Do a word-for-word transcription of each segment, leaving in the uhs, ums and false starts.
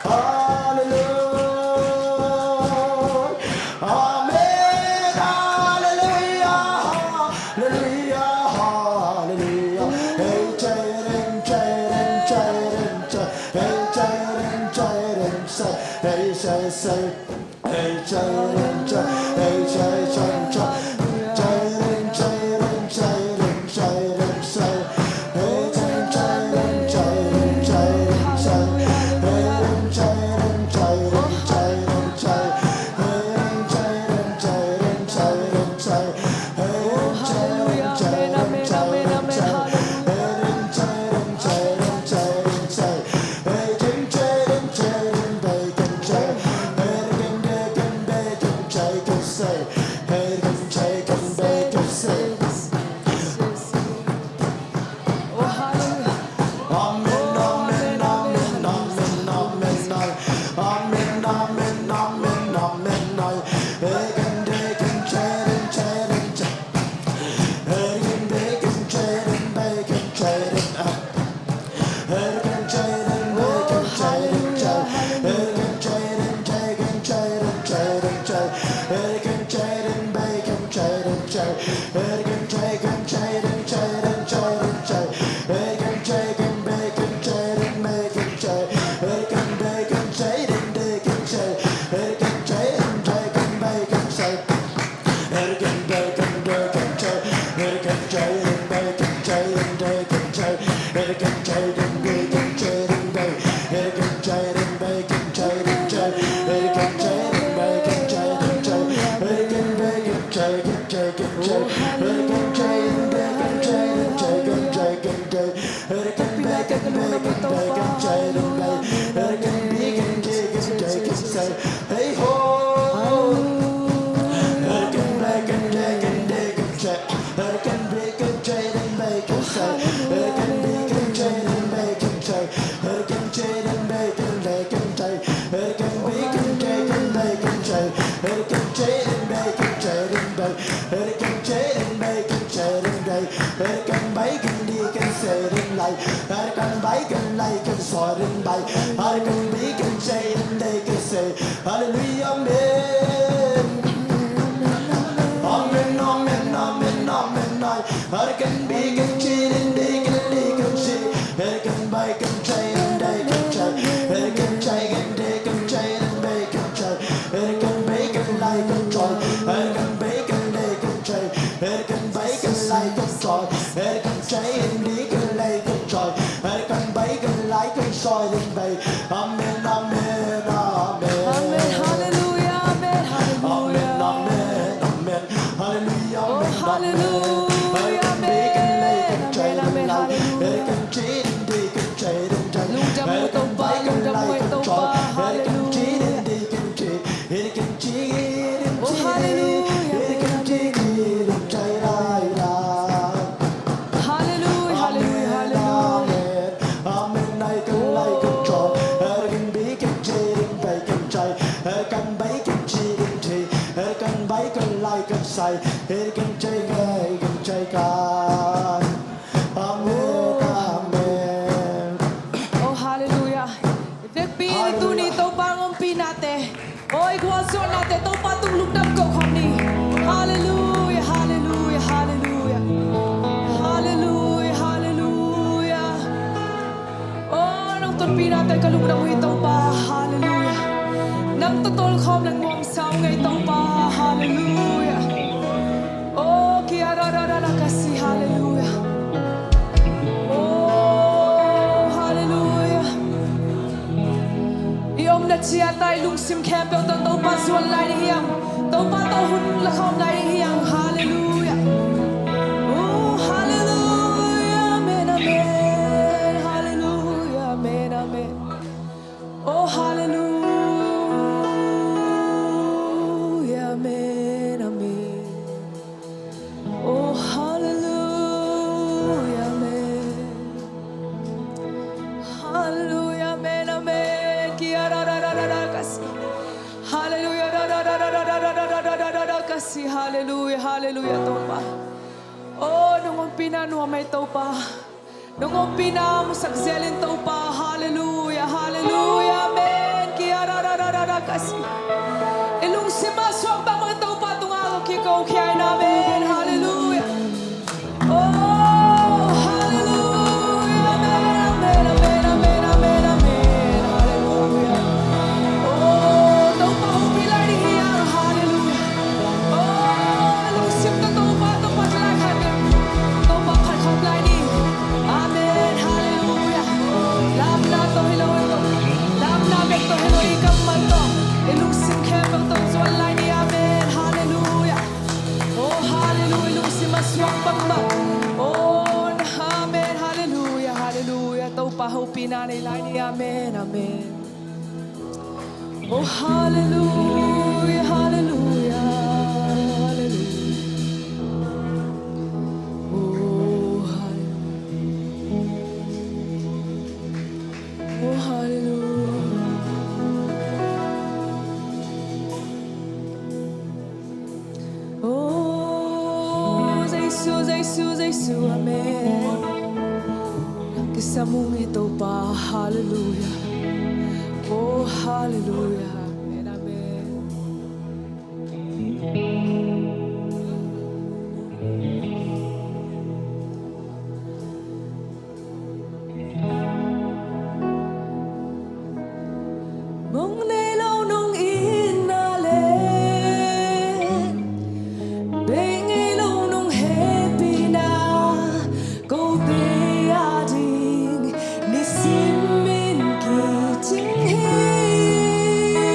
Halleluja. Amen. Halleluja. Halleluja. Halleluja. Hey, jai rin, jai rin, jai rin, jai. Hey, jai rin, jai rin, jai. Hey, jai, jai. Halleluja, amen. Amen, amen, amen, amen, amen. He kan bai kan ci kan thei, he kan bai kan lai kan sai, he kan cei kan, he kan cei kan. Amen, amen. Oh, halleluia. Vekpi ni, tuni Topa hong ompihnate, oh, i gualzawhnate Topa tung lungdam ko khawm ni. Halleluia, halleluia, halleluia. Halleluia, halleluia. Oh, nong tonpihnate ka lungdam uh hi Topa. Halleluia. Nang tawh tolkhawm nang nuamsa uh ngei Topa. Halleluia. Oh, kia ra ra ra ra ka si. Halleluia. Oh, halleluia. I omna ciat a i lungsim khempeuh tawh Topa zuan lai ding hi hang. Topa tawh hun lakhawm lai ding hi hang. Halleluia. Oh, halleluia. Amen, amen. Halleluia. Amen, amen. Oh, halleluia. Amen, amen. Oh, halleluia. Amen. Halleluia. Amen, amen. Kia ra ra ra ra ra ka si. Halleluia. Ra ra ra ra ra ra ka si. Halleluia. Halleluia, Topa. Oh, nong ompihna nuam hi Topa. Nong ompihna musak zel in Topa. Halleluia, halleluia, amen. Kia ra ra ra ra ra ka si. I lungsim a suak bangmah Topa tungah kiko khia in, amen. Halleluia. Oh, halleluia, amen, amen, amen. Halleluia. Oh, Topa hopih lai ding hi hang. Halleluia. Oh, lungsim tawh Topa tawh phat lai khat bek. Topa phat khawm lai ni. Amen. Halleluia. Lamna tawh hi lo, lamna bek tawh hi lo, i kammal tawh, i lungsim khempeuh tawh zuan lai ni. Amen. Halleluia. Oh, halleluia. Lungsim a suak bangbang. Oh, amen. Halleluia. Halleluia. Topa hopihna nei lai ni. Amen. Amen. Oh, halleluia, halleluia, halleluia. Oh, halleluia. Oh, halleluia. Oh, Jesu, Jesu, Jesu, amen. Nang kisam ung hi Topa, halleluia. Oh, halleluia, amen, amen. Mong nei lo nong itna le bei ngei lo nong hehpihna, kote ading nisim in kicing hi.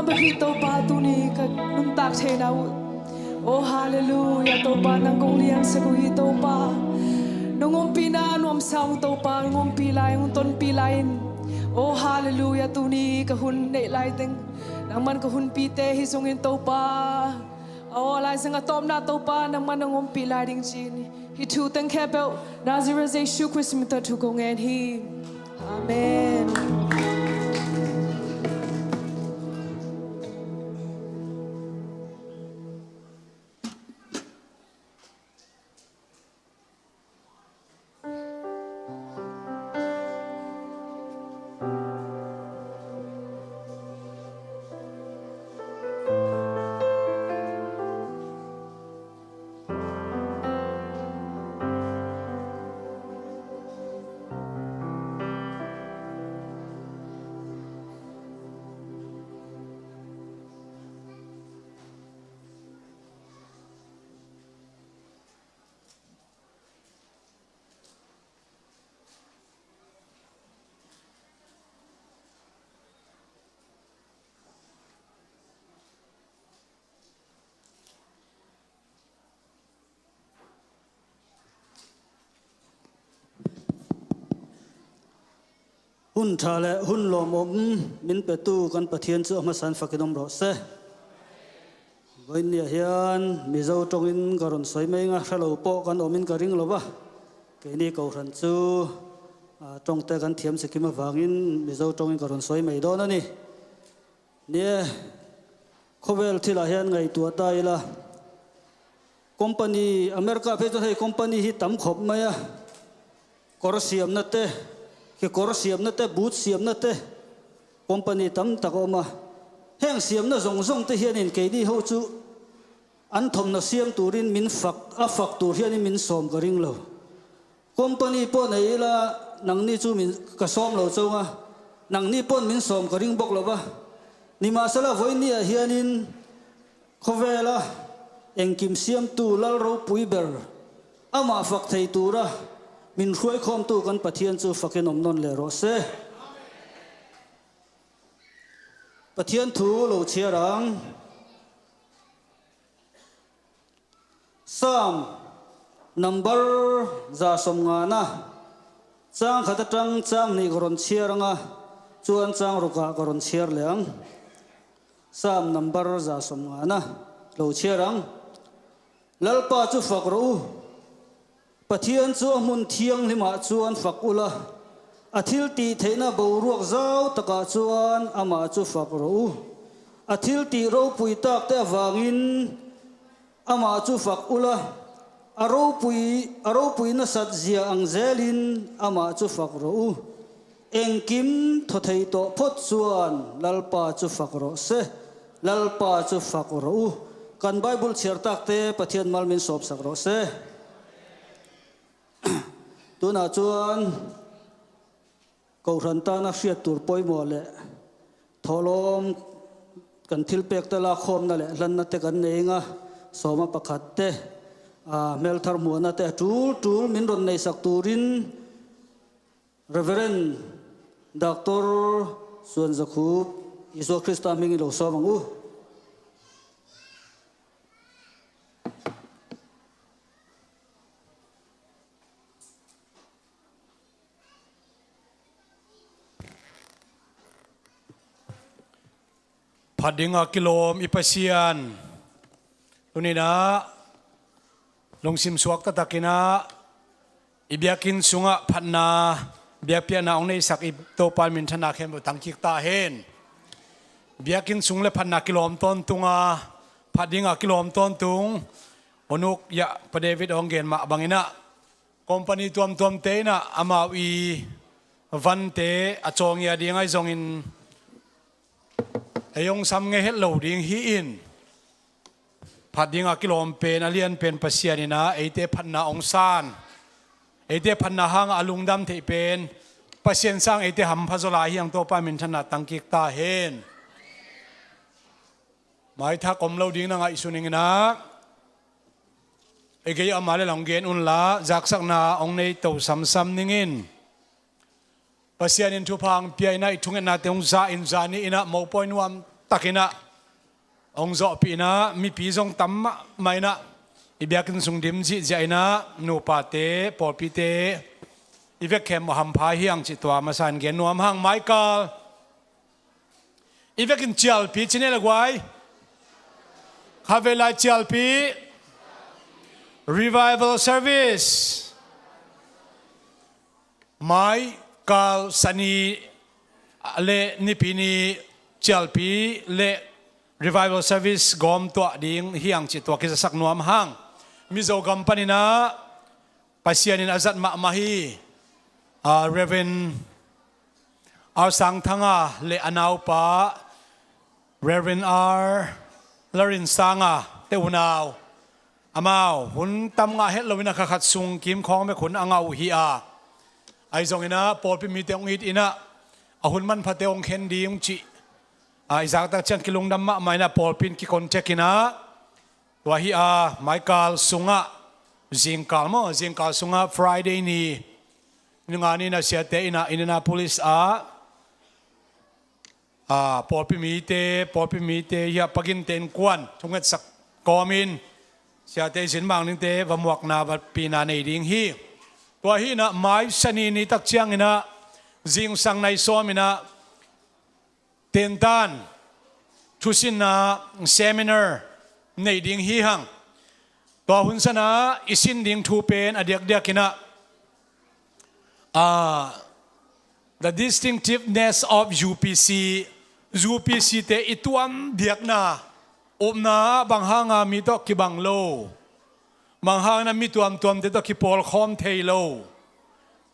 Ka hi Topa, tuni ka nuntak theihna uh. Oh, halleluia, Topa, nang kong liansak uh hi Topa. Nong ompihna nuamsa ung Topa, nong ompih lai, nong tonpih lai in. Oh, halleluia, tuni ka hun neih lai teng nangman ka hunpite hi zongin Topa, a aw lai zang a tawpna Topa, nangman nong ompih lai ding ci-in hih thu teng khempeuh Nazareth Jesu Khrist min tawh thu kong ngen hi. Amen. Hun ṭha le hun lawm om min petu kan Pathian cu a hmasan fakin om rawh se. Vawiin ni ah hian Mizo ṭawngin ka rawn sawi mai ing a, hre lo pawh kan awmin ka ring lo va. Keini kohhran chu, a, ṭawngte kan thiam si kim avangin Mizo ṭawngin ka rawn sawi mai dawn a ni. Nia, khawvel thilah hian ngaihtuah ta ila. Company, America phei chuan hei company hi tam khawp mai a. Kawr siamna te, kekawr siamna te, boot siamna te, company tam tak a awm a. Heng siamna zawng zawng te hianin keini ho chu an thawmhnaw siam turin min fak, a fak tur hianin min sawm ka ring lo. Company pawh nei ila, nangni chu min, ka sawm lo chauh a, nangni pawn min sawm ka ring bawk lo va. Nimahsela, vawiin ni ah hianin khawvela engkim siamtu Lal ropui ber, amah fak thei tura min hruaikhawmtu kan Pathian chu fakin awm nawn leh rawh se. Pathian thu lo chhiar ang. Sam number za sawmngana, chang khat aṭang chang hnih ka rawn chhiar ang a, chuan chang rukah ka rawn chhiar leh ang. Sam number za sawmngana lo chhiar ang. Lalpa chu fak rawh u. Pathian chu a hmun thianghlimah chuan fak ula, a thil tih theihna boruak zau takah chuan amah chu fak rawh u. A thil tih ropui takte avangin amah chu fak ula, a ropui, a ropui nasat zia ang zelin amah chu fak rawh u. Engkim thaw thei tawh phawt chuan Lalpa chu fak rawh se, Lalpa chu fak rawh u. Kan Bible chhiar takte Pathian mal min sawpsak rawh se. Tunah chuan kohhran tana hriat tur pawimawh leh thawhlawm kan thilpekte lakkhawmna leh hlanna te kan nei anga, sawma pakhat te, a, hmelthar hmuahna te a tul tul min rawn neihsak turin Reverend Doctor Suan Zakhup, Isua Krista hmingin lo sawm ang u. Phat dinga kilawm i Pasian, tuninah lungsim suak taktakinah i biakinn sungah phatna biakpiakna hong neihsak i Topa minthanna khempeuh tangkik ta hen. Biakinn sung le phatna kilawm tawntunga, phat dinga kilawm tawntung, unuk ya Pa David hong gen mah banginah company tuamtuamte inah amau i vante a chawngia ding ahi zongin ei hong sam ngei het lo ding hi-in, phat dinga kilawm pen a lian pen Pasian inah eite phatna hong san, eite phatna hanga a lungdam theih pen Pasian sang eite hampha zaw lai hi ang. Topa minthanna tangkik ta hen. Maithak om lo ding na ngaihsun inginah ei gei ama le lang gen unla, zaksakna hong nei to samsam ningin Pasian in thupha hong pia inah i thungetnate hong za in zani inah mopawi nuam takinah hong zawhpih inah mipi zong tam mahmah inah i biakinn sung dim zihziah inah nupate pawlpite i vekkhempeuh hampha hiang cih tua masa in gen nuam hang. Michael, i vekin cialpi ci ne le guai. Khatvei lai cialpi. Revival service. Mai, kal, sani le nipi ni cialpi le revival service gawm tuah ding hiang cih tua kizasak nuam hang. Mizo gam paninah Pasian in a zat mahmah hi. Ah, Reverend R Sangthanga le a naupa Reverend R Larinsanga te unau, amau hun tam ngah het loinah kha khat sung kimkhawng bek hun a ngah uh hi a, ahi zonginah pawlpi mite hong it inah a hun manphate hong khen ding cih, ah, i zaktak ciang kilungdam mahmah inah pawlpi in kikontek inah tua hi a, Michael sungah zingkal maw, zingkal sungah Friday ni, ni nga ni inah siate inah Indianapolis ah, ah, pawlpi mite, pawlpi mite hiah paginte innkuan thungetsak kawmin siate i zin mang dingte va muakna va pina nei ding hi. Tua hi inah mai sani ni tak cianginah zingsang nai sawm inah tentan thusinna seminar nei ding hi hang. Tua hun sanah i sin ding thu pen a diakdiak inah, ah, the distinctiveness of U P C. U P C te i tuam diakna, upna bang hanga mi tawh kibang lo, bang hangin a mi tuamtuamte tawh kipawlkhawm thei lo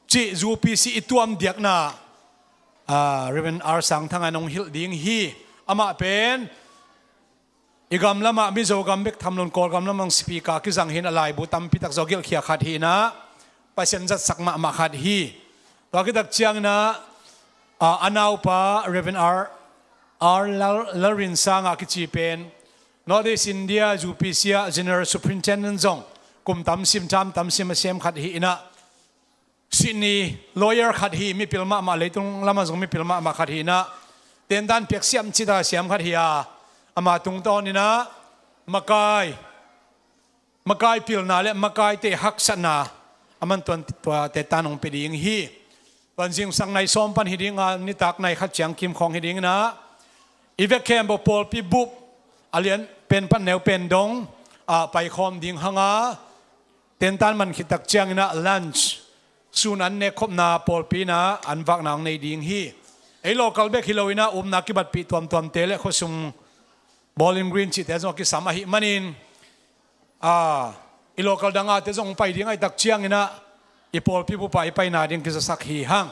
cih U P C i tuam diakna, ah, Reverend R Sangthanga in hong hilh ding hi. Amah pen i gam lamah Mizo gam bek tham loin Kawlgam lamah speaker kizang hi inah laibu tampi tak zaw gelhkhia khat hi inah Pasian zatsak mahmah khat hi. Tua kitak cianginah, ah, a naupa Reverend R, R Lal, Lalrinsanga kici pen North East India U P C ah General Superintendent zong kum tamsim tam tamsim a sem khat hi inah Sydney lawyer khat hi, mipil mahmah, leitung lamah zong mipil mahmah khat hi inah tentan piak siam cita siam khat hi a, ama tungtawn inah makai, makai pilna le makaite haksatna a man tuan tuate tan hong pia ding hi. Tuan zingsang nai sawm pan hi dinga nitak nai khat ciang kimkhawng hi dinginah i vekkhempeuh pawlpi bup a lian pen pan neu pen dong ah paikhawm ding hanga, tentan man khit tak cianginah lunch, sun an nekkhopna pawlpi inah an vakna hong nei ding hi. Ei local bek hi loinah upna kibatpih tuamtuamte le khuasung Bowling Green cihte zong a kisam ahih manin, ah, i local dangate zong hong pai ding ahih tak cianginah i pawlpi bupa i paina ding kizasak hi hang.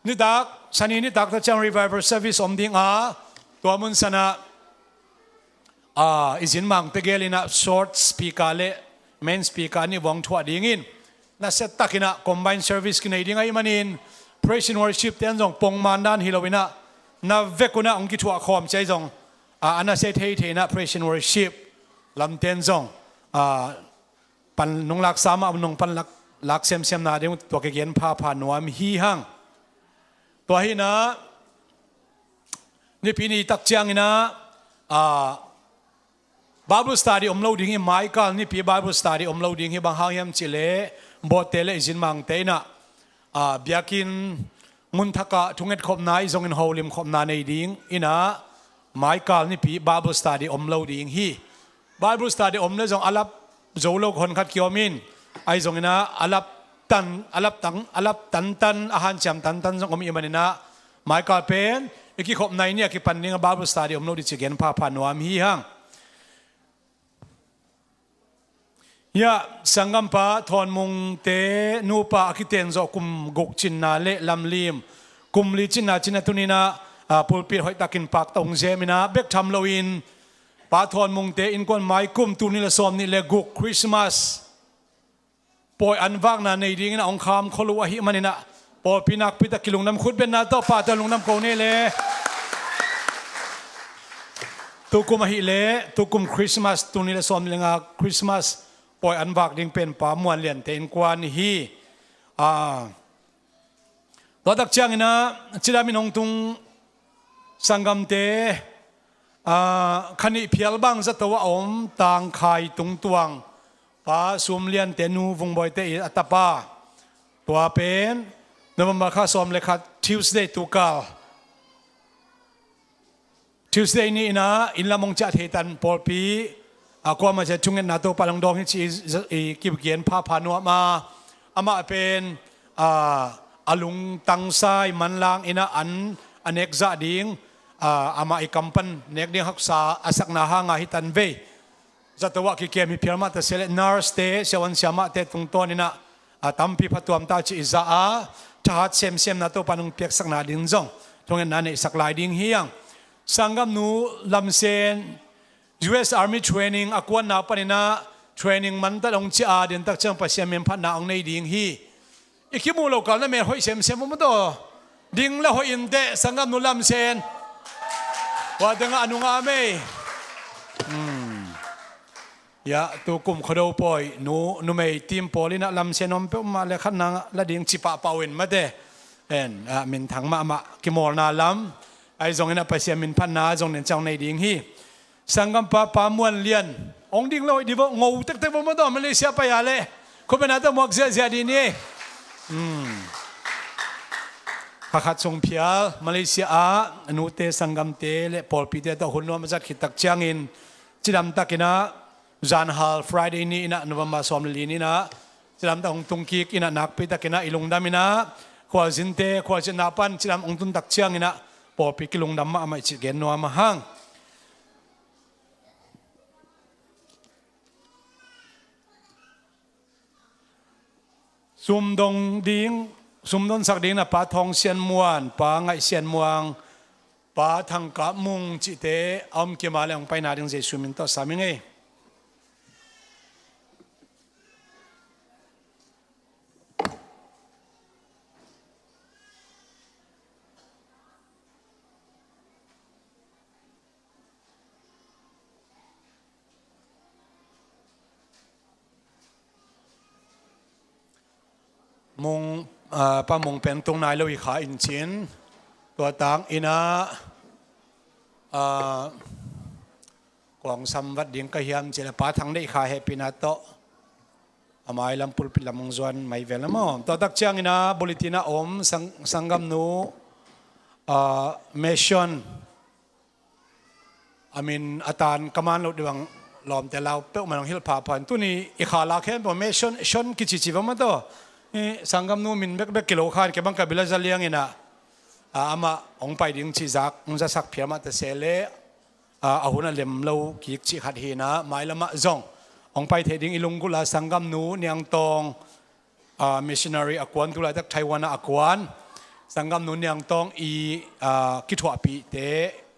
Nitak, sani nitak tak ciang revival service om dinga, tua mun sanah, ah, i zin mangte gel inah short speaker le main speaker nih vong thuah dingin, nasia takinah combined service kinei ding ahih manin praise and worship ten zong pongman dan hi loinah na vek unah hong kithuah khawm ciai zong, ah, a nasia thei thei inah praise and worship lamten zong, ah, pan nung laksa mah nung pan lak, lak semsem nading tua kigen phapha nuam hi hang. Tua hi inah nipi ni tak cianginah, ah, Bible study om lo ding hi. Maikal nipi Bible study om lo ding hi. Bang hang hiam cihleh bawtte le i zin mangte inah, ah, biakinn mun thakah thungetkhopna i zongin holimkhopna nei ding inah maikal nipi Bible study om lo ding hi. Bible study om le zong a lap zo lo hon khat kiom in, ahi zonginah a lap tan, a lap tang, a lap tantan a hanciam tantan zong om ih maninah maikal pen i kikhopna i nih a kipan dingah Bible study om lo ding ci gen phapha nuam hi hang. Hiah sanggampa Thawnmungte nupa a kiten zawh kum guk cinna le lamlim kum li cinna cin a tuninah, ah, pulpit hoihtakin pakta hong zeminah bek tham loin Pa Thawnmungte innkuan mai kum tul nih le sawm nih le guk Christmas pawi an vakna nei dingin a hong kham khol uh ahih maninah pawlpi nakpi tak kilungdam khutbetna tawh pahtawi lungdam ko ni le. Tukum ahih leh tukum Christmas, tul nih le sawm nih le nga Christmas pawi an vak ding pen Pa Muan Liante innkuan hi. Ah, tua tak cianginah cidam in hong tung sanggamte, Aa, khanih phial bang zato a om Tangkhai Tungtuang, Pa Sum Lian te nu Vung Bawi te i a tapa. Tua pen November kha sawm le khat Tuesday tukal. Tuesday ni in ah inn lam hong ciah thei tan pawlpi, a kuamah ciat thungetna Topa in hong dawng hi ci i, i kigen phapha nuam a, amah pen, a, a lungtang sai manlang in ah an a nek zah ding, a, amah i kam pan nek ding haksa a sakna hang a hi tan vei. Zato ah kikem hi phial mah ta se leh nurse te, siavuan siamahte tungtawn in ah, a, tampi phatuam ta ci i zah a, thahat semsemna Topa in hong piaksakna ding zong thungetna neihsak lai ding hi hang. Sanggamnu Lam Sen, U S Army training a kuanna pan in ah training mantat hong ciah a, din tak ciang Pasian min phatna hong nei ding hi. I kimu lo kal na mel hoih semsem uh maw taw. Ding le hoih in teh, sanggamnu Lam Sen. Tua tengah a nungah mei. Hmm. Ya, tu kum Khuado pawi nu, numei team pawl in ah Lam Sen om peuhmah le khatna la ding ci pahpah uh in mate. En, a, minthang mahmah kimawlna lam. Ahi zongin ah Pasian min phatna zong nen ciang nei ding hi. Sanggampa Pa Muan Lian, hong ding lo hi di vo, ngo tektek vo maw taw, Malaysia pai a leh. Khuapena tawh muak ziahziah di ni. Hmm. Kha khat sung phial Malaysia ah nute sanggamte le pawlpite tawh hun nuam a zat khit tak ciangin cidam takin ah zanhal Friday ni in ah November sawm le li ni in ah cidam tak hong tung kik in ah nakpi takin ah i lungdam in ah khualzinte, khualzinna pan cidam hong tun tak ciangin ah pawlpi kilungdam mahmah i cih gen nuam a hang. Sumdong ding, sumdonsak ding na Pa Thawng Sian Muan, Pa Ngaih Sian Muang, Pa Thang Kap Mung cihte a om kim a leh hong paina ding Jesu min tawh sam ing ei. Mung, ah, Pa Mung pen tung nai lo hi kha in cin. Tua tang in ah, ah, kong sam vat ding ka hiam cih leh Pa Thang Deih kha hehpihna tawh a mailam pulpit lam hong zuan mai vel a maw. Tua tak ciangin ah bulletin a om sang, sanggamnu, ah, Mission a min a tan ka man loh ding bang lawmte lau peuhmah hong hilh phapha in tuni i kha la khempeuh Mission, Mission kicici va maw taw. I sanggamnu min bekbek kilo khan kei bang ka bil a za liang in ah, a, amah hong pai ding cih zak hong zasak phial mah ta se leh, a, a hun a lem lo kik cih khat hi in ah mailam ah zong hong pai thei ding i lunggulh a sanggamnu Niang Tawng, a, missionary a kuan tu laitak Taiwan ah a kuan. Sanggamnu Niang Tawng i, a, kithuahpihte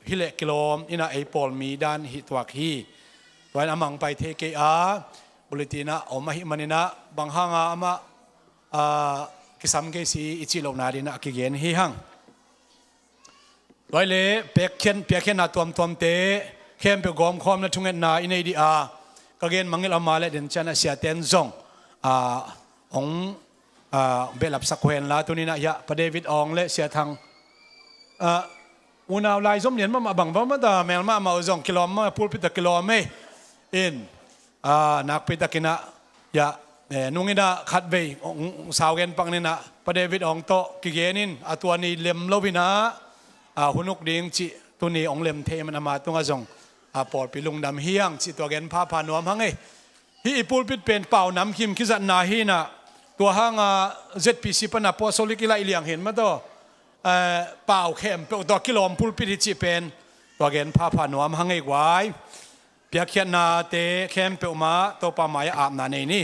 hi leh kilawm in ah ei pawl mi dan hi tuak hi. Tua in amah hong pai thei kei a, bulletin ah om ahih manin ah bang hang a amah, a, kisam kei si i cih lohna ding in ah kigen hi hang. Tua hi leh piakkhiat, piakkhiatna tuamtuamte khempeuh gawmkhawmna thungetna i nei dih a, ka gen mangngilh a om a leh den ciang a siate in zong, a, hong, a, behlap sak uh hen la. Tuni in ah hiah Pa David Aung le Sia Thang, a, unau lai zom lian mahmah bang va maw ta, mel mahmah uh zong kilawm mah, pulpit ah kilawm ei. In, a, nakpi takin ah, ya, eh, nung in ah khatvei hong, hong sau gen pak ning ah, Pa David Aung tawh kigen in, a tua ni lem lo in ah, a, hun uk ding cih tuni hong lem thei man ama tungah zong, a, pawlpi lungdam hi hang cih tua gen phapha nuam hang ei. Hih i pulpit pen Pau namkim kizatna hi in ah, tua hang a Z P C pan Apostolic i laih liang hi in maw taw. Eh, Pau khempeuh tua kilawm pulpit hi cih pen tua gen phapha nuam hang ei guai. Piakkhiatnate khempeuh mah Topa mai-ah apna nei ni.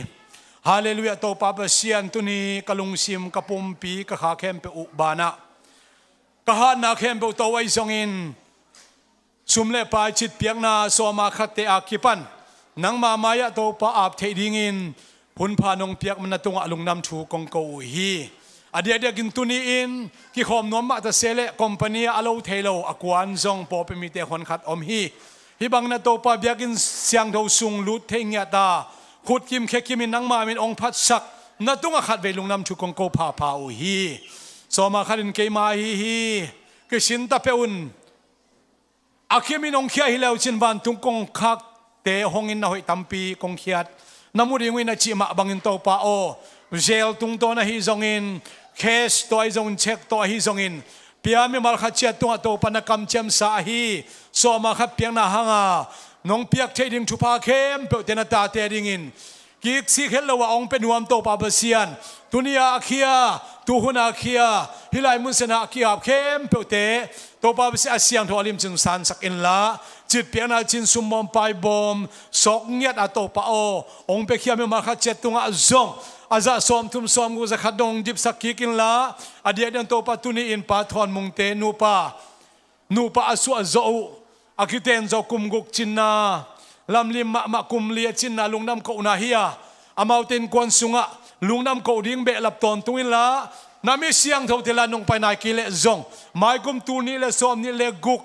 Halleluiah, Topa Pasian, tuni ka lungsim, ka pumpi, ka kha khempeuh uh banah ka hatna khempeuh to ahi zongin, sum le pai citpiakna sawma khatte a kipan nangma mai-ah Topa ap theih dingin hunpha nong piak man na tungah lungdam thu kong ko uh hi. A diakdiakin tuni-in kikhawm nuam mah ta se leh company ah a lo thei lo a kuan zong pawlpi mite honkhat om hi. Hih bangin a Topa biakinn siangtho sung lut thei ngiat a, khutkim khekimin nangma min hong phatsak na tungah khatvei lungdam thu kong ko phapha uh hi. Sawma khatin keima ahi hi. Kisin ta peuh un. A kim in hong khia hi leu cin vantung kongkhakte hong in na hoih tampi kong khiat na mu ding uh hi na cih mah bangin Topa aw, jail tungtawn ahi zongin, cash tawh ahi zongin, cheque tawh ahi zongin, pia mimal khat ciat tungah Topa na kamciamsa ahi sawma khat piakna hanga nong piak theih ding thupha khempeuhte na tate dingin kik sik het lo a hong pia nuam Topa Pasian, tuni a a khia, tuhun a a khia, hih lai mun siangah a kiap khempeuhte Topa Pasian a siangtho a limcin sansak inla, citpiakna cin sumbawm paibawm sawk ngiat a Topa aw, hong piakhia mimal khat ciat tungah zong a zah sawmthum sawmguk za khat dong dipsak kik inla, a diakdiak Topa tuni in Pa Thawn Mungte nupa nupa a suah zawh uh, a kiten zawh kum guk cinna, lamlim mahmah kum li a cinna lungdam kohna hi a, amaute innkuan sungah lungdam koh ding behlap tawntung inla, na mi siangthote la nong pai nai kei leh zong, maikum tul nih le sawm nih le guk,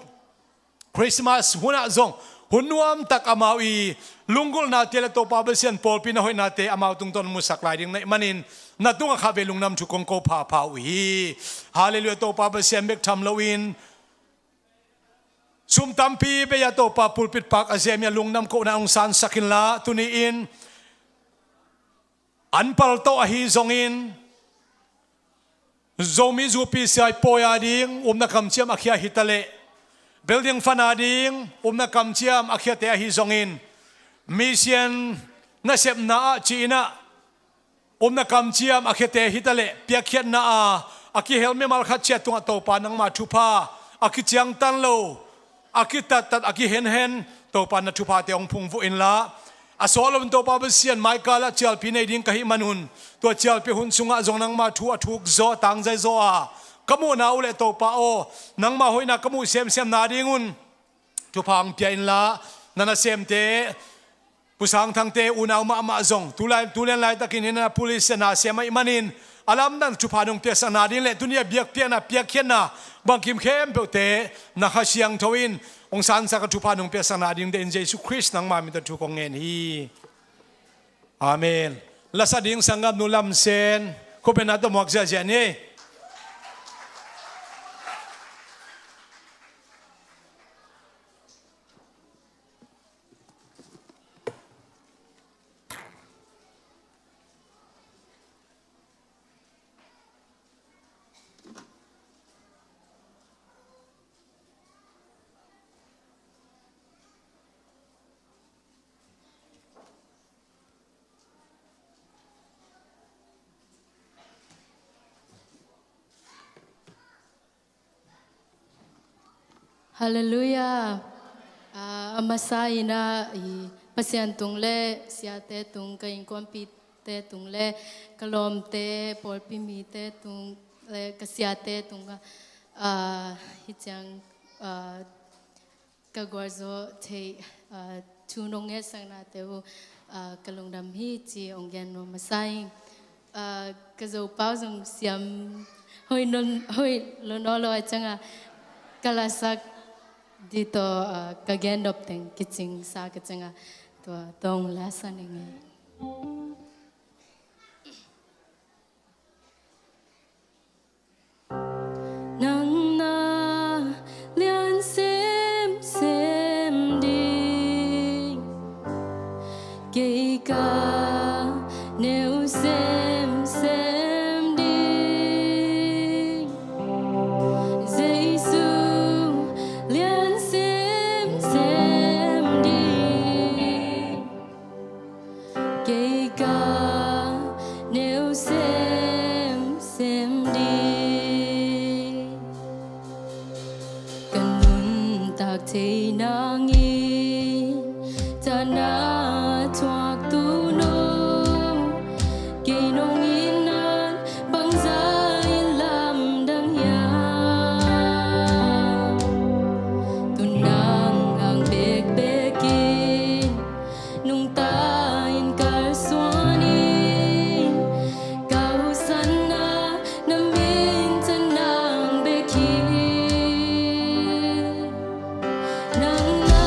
Christmas hunah zong, hun nuamtak amau i lunggulhnate le Topa Pasian pawlpi na hoihnate amau tungtawn musak lai ding na hih manin, na tungah khatvei lungdam thu kong ko phapha uh hi. Halleluiah, Topa Pasian bek tham loin, sum tampi bei a Topa pulpit pak a zemi a lungdam kohna hong sansak inla, tuni in an paltoh ahi zongin, Zomi Zupi Siai pawi a ding upna kamciam a khia hitaleh, building fund a ding upna kamciam a khiate ahi zongin, mission nasepna ah ci-in ah, upna kamciam a khiate hitaleh, piakkhiatna a a kihel mimal khat ciat tungah Topa nangma thupha a kiciangtan lo, a kitattat, a kihenhen, Topa na thuphate hong phungvuh inla, a sawt loin Topa Pasian, maikalah cialpi nei ding ka hih manun, tua cialpi hun sungah zong nangma thu a thuk zaw, a tangzai zaw a ka muhna uh leh Topa aw, nangma hoihna ka muh semsem nadingun thupha hong pia inla, na nasemte, Pu Sang Thangte unau mahmah zong, tulai, tulian laitakin hi na police na sem ahih manin, a lamdang thupha nong piaksak nading le tuni a biakpiakna, piakkhiatna bangkim khempeuhte na Kha Siangtho in hong sansak a thupha nong piaksak nading deih in Jesu Khrist nangma min tawh thu kong ngen hi. Amen. Lasa ding sanggamnu Lam Sen, khuapi na tawh muak ziahziah ni. Halleluiah. Ah, a masa in ah, i Pasian tung le siate tung, ka innkuanpite tung le ka lawmte, pawlpi mite tung le ka siate tung ah, ah, hih ciang, ah, ka gualzo thei, ah, thu nong ngetsak nate uh, ah, ka lungdam hi ci hong gen nuam masa ing. Ah, ka Zopau zong siam hoih non, hoih lo naw lo a ciangah ka lasak dih tawh, ah, ka gen nop teng kicingsa ka ciangah tua tawh hong lasa ning ei. Nang na lian semsem ding, kei ka neu semsem ding. Jesu lian semsem ding, kei ka neu semsem ding. Ka nuntak thei nangin tana thuak tu no, kei nong in nan bangza in lamdang hiam? Tu nang ang bekbek in nungta in kalsuan in, ka hosanna na minthan nang bek hi. Nang na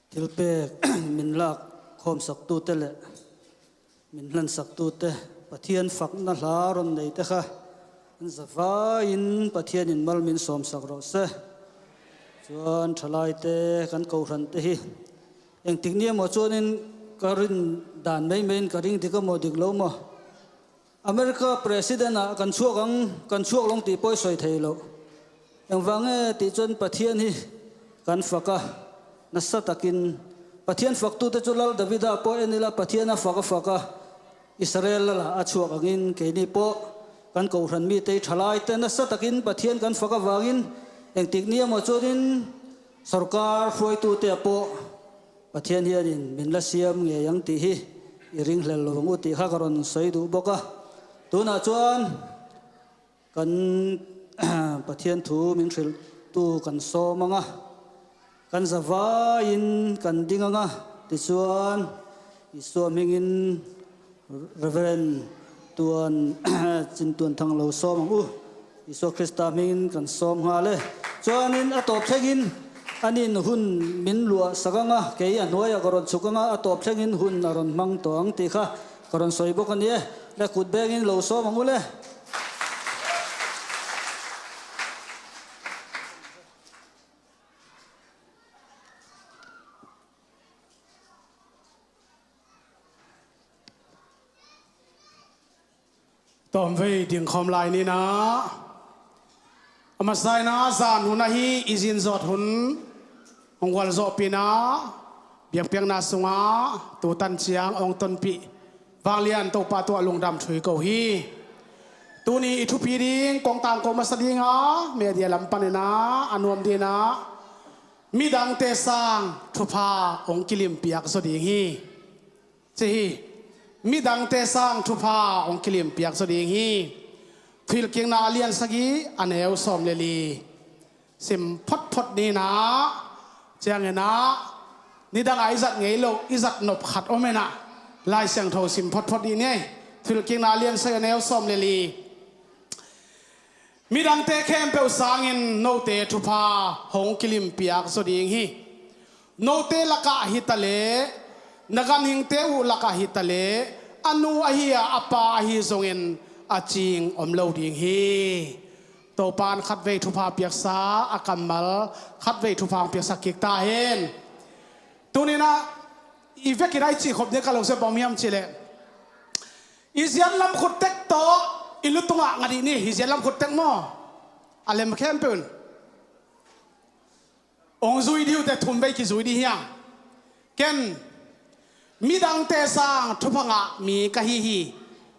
Thilpek min lak khawmsaktute le min hlansaktute, Pathian fakna hla ron neite kha an zavai-in Pathian in mal min sawmsak rawh se. Chuan thalaite kan kohrante hi engtik ni emaw chuanin ka rin dan meimei in ka ring dik emaw dik lo maw? America President-ah kan chhuak ang, kan chhuak lo ang tih pawh i sawi thei lo. Engvang nge tih chuan Pathian hi kan fak a, nasa takin Pathian faktute chu Lal Davida pawh en ila Pathian a fak a fak a, Israel lala a chhuak angin keini pawh kan kohhran mite hi thalaite nasa takin Pathian kan fak avangin engtik ni emaw chuanin sorkar hruaitute ah pawh Pathian hianin min la siam ngei ang tih hi i ringhlel lo ang u tih kha ka rawn sawi duh bawk a. Tunah chuan kan Pathian thu min hrilhtu kan sawm ang a, kan zavaiin kan ding ang a, tichuan Isua hmingin Reverend Tuan Chin Tuan Thang lo sawm ang u. Isua Krista hmingin kan sawm nghal e. Chuanin a tawp thlengin anin hun min luahsak ang a, kei a hnuaiah ka rawn chhuk ang a, a tawp thlengin hun a rawn hmang tawh ang tih kha ka rawn sawi bawk a ni e. Le kut bengin lo sawm ang u le. Tawmvei dingkhawm lai nina, a masa ina zan hun ahi i zin zawt hun hong gual zawhpina biakpiakna sunga tutan chiang hong tonpih vanglian Topa tuah lungdam thu i ko hi. Tuni i thupi ding kong tangko masa dinga media lam panina a nuam dina midangte sang thupha hong kilimpiak zaw ding hi. Ci hi. Midangte sang thupha hong kilimpiak zaw ding hi. Thuhilhkikna a lian sagih a neu sawm le li sim photphot nina. Ciangina nidanga i zat ngei lo i zat nop khat om ina Lai Siangtho sim photphot dih ni. Thuhilhkikna a lian sagih a neu sawm le li. Midangte khempeuh sangin note thupha hong kilimpiak zaw ding hi. Note lakah hi ta leh, na ganhingte uh lakah hi ta leh, a nu ahi a, a pa ahi zongin a cing om lo ding hi. Topan khatvei thupha piaksa, a kammal khatvei thupha hong piaksak kik ta hen. Tunina i vekin a i cihkhop ding ka lo se bawm hiam cihleh, i ziat lam khut tek tawh i lu tungah nga dih ni, i ziat lam khut tek maw? A lem khempeuh in. Hong zui dih uh teh thum vei kizui dih hiam? Ken midangte sang thupha ngah mi ka hi hi.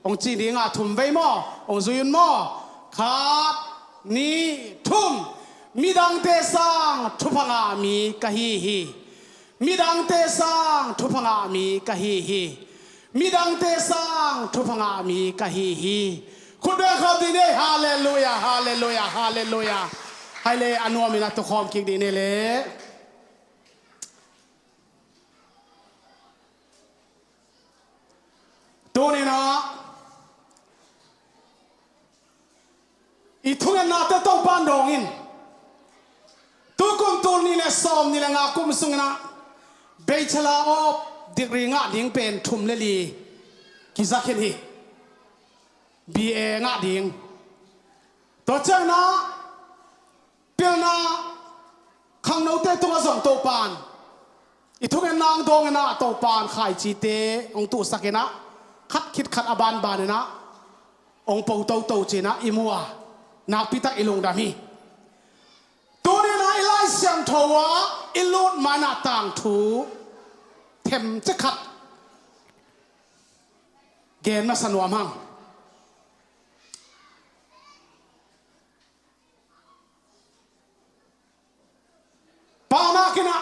Hong ci dingah thum vei maw? Hong zui un maw? Khat, nih, thum. Midangte sang thupha ngah mi ka hi hi. Midangte sang thupha ngah mi ka hi hi. Midangte sang thupha ngah mi ka hi hi. Khut beng khawm dih ni. Halleluia, halleluia, halleluia. Hai le a nuamin a tukhawm kik dih ni le. Tunina i thungennate Topan dawngin tukum tul nih le sawm nih le nga kum sungina Bachelor of Degree ngah ding pen thum le li kizakhin hi. B A ngah ding. Tua ciangina pilna khangnote tungah zong Topan i thungenna hong dawngina Topan khaicite hong tuhsakina khat khit khat a banbanina hong po toto cina i mua nakpitak i lungdam hi. Tunina i Lai Siangtho ah i lut maina tangthu themcik khat gen masa nuam hang. Paunak ina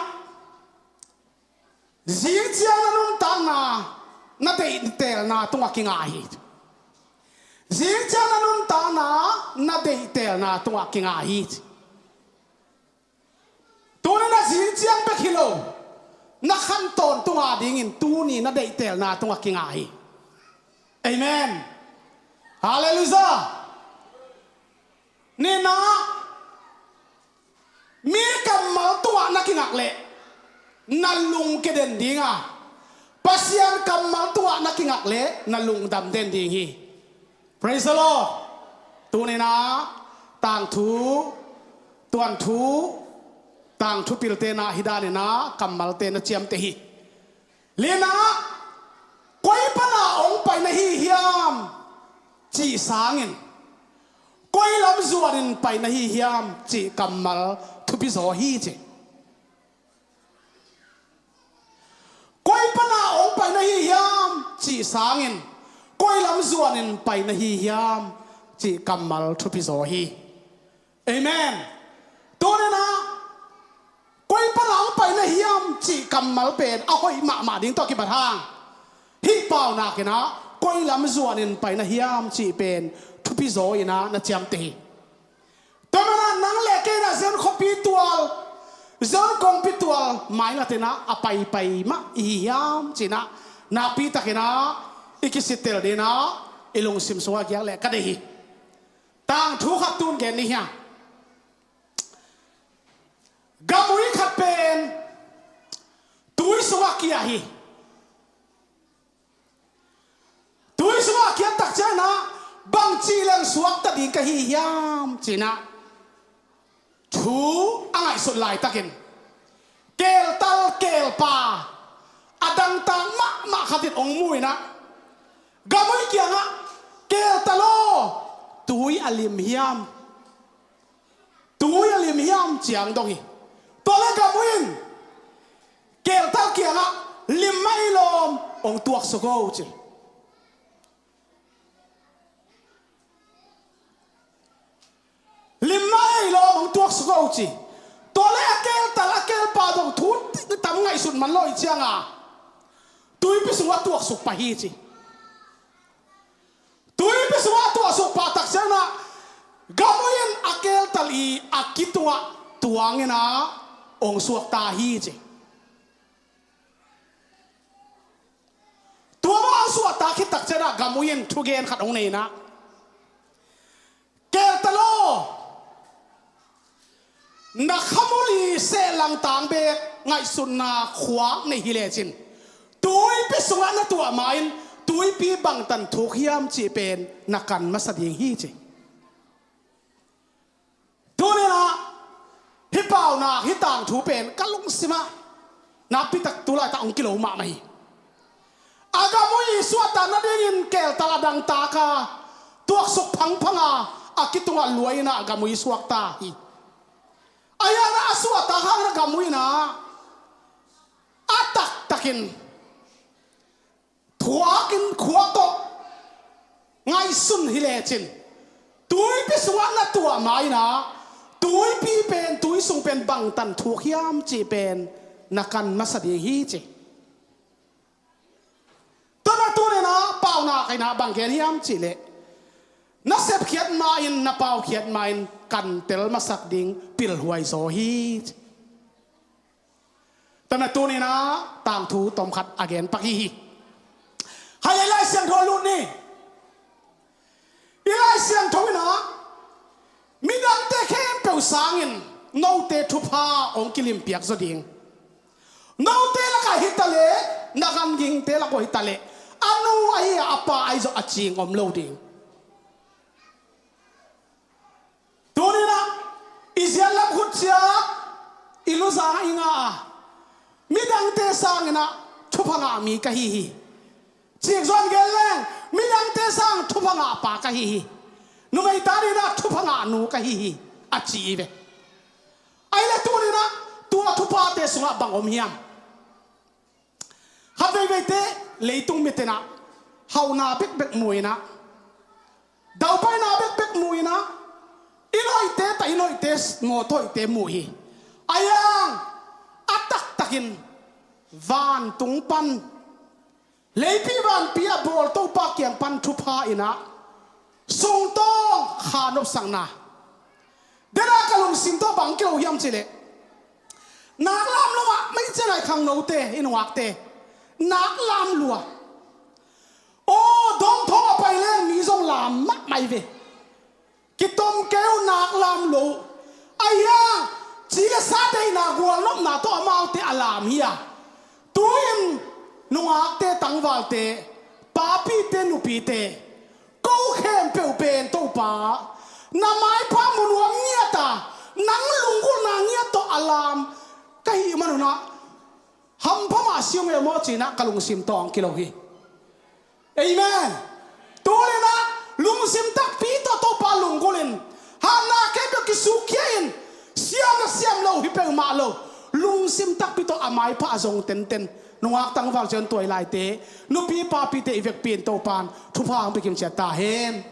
zingciang na nuntakna na deihtelna tungah kinga hi. Zingciang na nuntakna na deihtelna tungah kinga hi. Tuni na zingciang bek hi lo, na khan tawntunga dingin tuni na deihtelna tungah kinga hi. Amen. Halleluia. Nina mi kammal tungah na kingak leh na lungke den ding a, Pasian kammal tungah na kingak leh na lungdam den ding hi. Praise the Lord. Tuninah tangthu, tuanthu, tangthu piltenah hi daninah kammalte na ciamteh hi. Linah koi pana hong pai na hi hiam cih sangin koi lam zuanin pai na hi hiam cih kammal thupi zaw hi ci. Koi pana hong pai na hi hiam cih sangin koi lam zuanin pai na hi hiam cih kammal thupi zaw hi. Amen. Tuninah koi pana hong pai na hiam cih kammal pen a hoih mahmah ding tawh kibat hang hih paunakinah koi lam zuanin pai na hiam cih pen thupi zaw inah na ciamteh hi. Tua manah nang le kei inah Zion khuapi tual, Zion kongpi tual maingatinah a paipai mah i hi hiam cinah nakpitakinah i kisittel dinah i lungsim sungah giak leh ka deih hi. Tangthu khat tun gen ni hiam? Gamui khat pen tui sungah kia hi. Tui sungah a kiat tak cianginah bangci leng suakta ding ka hi hiam cinah thu a ngaihsut laitakin keltal kelpa a dangtak mahmah khatin hong mu inah gamui kiangah keltal aw, tui a lim hiam? Tui a lim hiam ciang dong hi. Tua le gamui in keltal kiangah lim mah ei lawm hong tuaksuk o ci. Lim mah ei lawm hong tuaksuk o ci. Tua le a keltal a kelpa dong thu tam ngaihsut man lo i cianga tuipi sungah tuaksuk pah hi ci. Tuipi sungah tuaksuk pah tak cianginah gamui in a keltal i a kitungah tuanginah hong suakta hi ci. Tua mah hong suakta khit tak cianginah gamui in thugen khat hong nei inah keltal aw, na khamul i sehlang tang beek ngaihsutna khuak nei hi lecin tuipi sungah na tuah ma-in tuipi bangtan thuk hiam cih pen na kan masa ding hi ci. Tuninah hih paunak hih tangthu pen ka lungsimah nakpitak tu laitak hong kilo mahmah hi. A gamui suahtak nadingin keltal a dangtaka tuaksuk phangphanga a kitungah luai inah a gamui suakta hi. A hianah a suahtak hangin a gamui inah a taktakin thuakin khuak tawh ngaihsun hi lecin tuipi sungah na tuah ma-inah tuipi pen tui sung pen bangtan thuk hiam cih pen na kan masa ding hi ci. Tua na tuninah paunak inah bang gen hiam cihleh na sepkhiat ma-in na paukhiat ma-in kantel masak ding pilhuai zaw hi ci. Tua na tuninah tangthu tomkhat a gen pak hi hi. Hai i Lai Siangtho a lut ni. I Lai Siangtho inah midangte khempeuh sangin note thupha hong kilimpiak zaw ding. Note lakah hitaleh na gangingte lak uh hitaleh a nu ahi a pa ahi zawh a cing om lo ding. Tuninah i ziat lam khut ciat i luzang i ngah a midangte sanginah thupha ngah mi ka hi hi. Cikzon gen leng midangte sang thupha ngah pa ka hi hi. Numei ta dinah thupha ngah nu ka hi hi a ci hi ve. Ahi le tuninah tua thuphate sungah bang om hiam? Khat veiveite leitung mitenah hauhna bekbek mu inah daupaina bekbek mu inah inn hoihte ta inn hoihte mawtaw hoihte mu hi. A hiang a taktakin vantung pan leipi vanpi a bawl Topa kiang pan thupha inah sungtawng kha nopsakna. Dena ka lungsim tawh bang kilo hiam cihleh nak lam lo mah mai ciangai khangnote i nungakte nak lam lua. Aw dawngthawng a pai leng mi zong lam mahmah hi ve. Kitom kei uh nak lam lo uh. A hiang ci le sa deihna gualnopna tawh amaute a lam hi a. Tu-in nungakte, tangvalte, papite, nupite, ko khempeuh pen Topa na maipha mu nuam ngiat a, nang lunggulhna ngiat tawh a lam ka hih manun ah hampha mah si ung e maw ci-in ah ka lungsim tawng kilo hi. Amen. Tuni-in ah lungsim takpi tawh Topa lunggulh in, hatna khempeuh kisukkhia in, siam na siam lo hi peuhmah lo, lungsim takpi tawh a maipha a zong tenten, nungak tangval ciang tuai laite, nupi papite i vekpi in Topa in thupha hong pia kim ciat ta hen.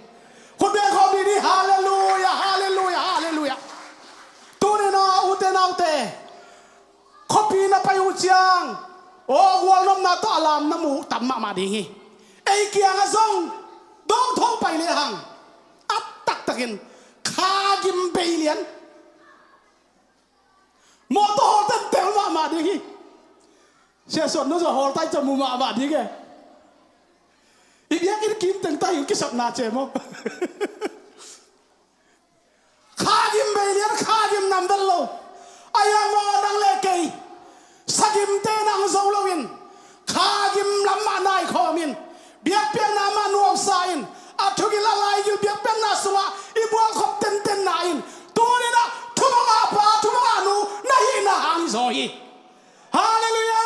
Khut beng khawm ni ni. Halleluia, halleluia, halleluia. Tuni-in ah ute naute, khuapi na pai uh ciang, aw, gualnopna tawh a lam na mu tam mahmah ding hi. Ei kiangah zong dawngtho pai lehang, a taktakin kha gim bei lian, mawtaw hawl tentel mahmah ding hi. Sia Suan, no zong hawl tai, ca mu mahmah ding e. I biakinn kim teng tai, hong kisapna cem aw. Kha gim bei lian, kha gim nam vet lo. Ahi hang maw, nang le kei sagimte nang zo loin, kha gim lam mah nai khawmin, biakpiakna mah nuamsa in, a thugil a laigil biakpiakna sungah i bualkhop tentenna in, tuni-in ah thupha ngahpa, thupha ngahnu na hihna hang hi zaw hi. Halleluia.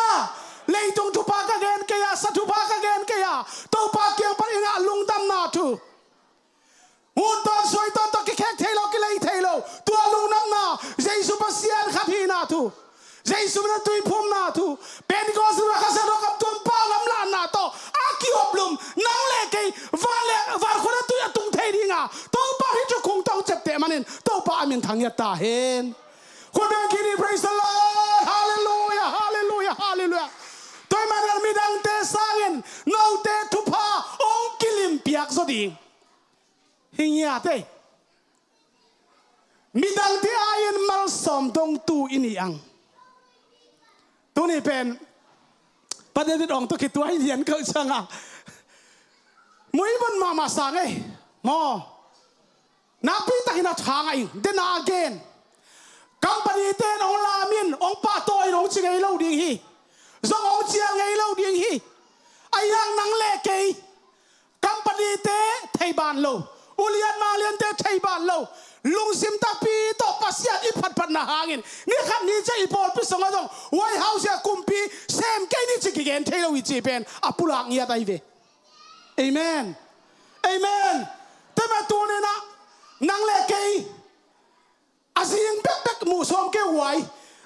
Leitung thupha ka gen kei a, sa thupha ka gen kei a, Topa kiang pan i ngah lungdamna thu, ngun tawn suai tawn tawh kikhek thei lo, kilei thei lo, tua lungdamna, Jesu Pasian khat hihna thu, Jesu min a tuiphumna thu, Pentecost in a khasia dawh kam tuam pau lam lahna tawh a kioplum nang le kei van le van khua a tui a tung thei dinga, Topa hih thu khung tawh hong ciapteh manin Topa a min thang ngiat ta hen. Khut beng khit ni. Praise the Lord. Halleluia, halleluia, halleluia. Tua ahih manin midangte sangin note thupha hong kilimpiak zaw ding hi ngiat ei. Midangte ai-in malsawm dongtu i hi ang. Tuni pen Pa David Ong tawh kituak lian ka hih ciangin muimut mahmah sang ei maw. Nakpi takin a thang a ing dena a gen. Company-te in hong lam in, hong pahtawi in hong ci ngei lo ding hi. Zong hong cial ngei lo ding hi. Ahi hang nang le kei, company-te theiban lo, ulian mangliante theiban lo, lungsim takpi tawh Pasian i phatphatna hangin ni khat ni ciang i pawlpi sungah zong White House ah kumpi sem kei ni ci kigen thei lo hi cih pen a pulak ngiat ahi ve. Amen. Amen. Tua ahih manin tuni-in ah nang le kei a zing bekbek muh sawm kei uh ai.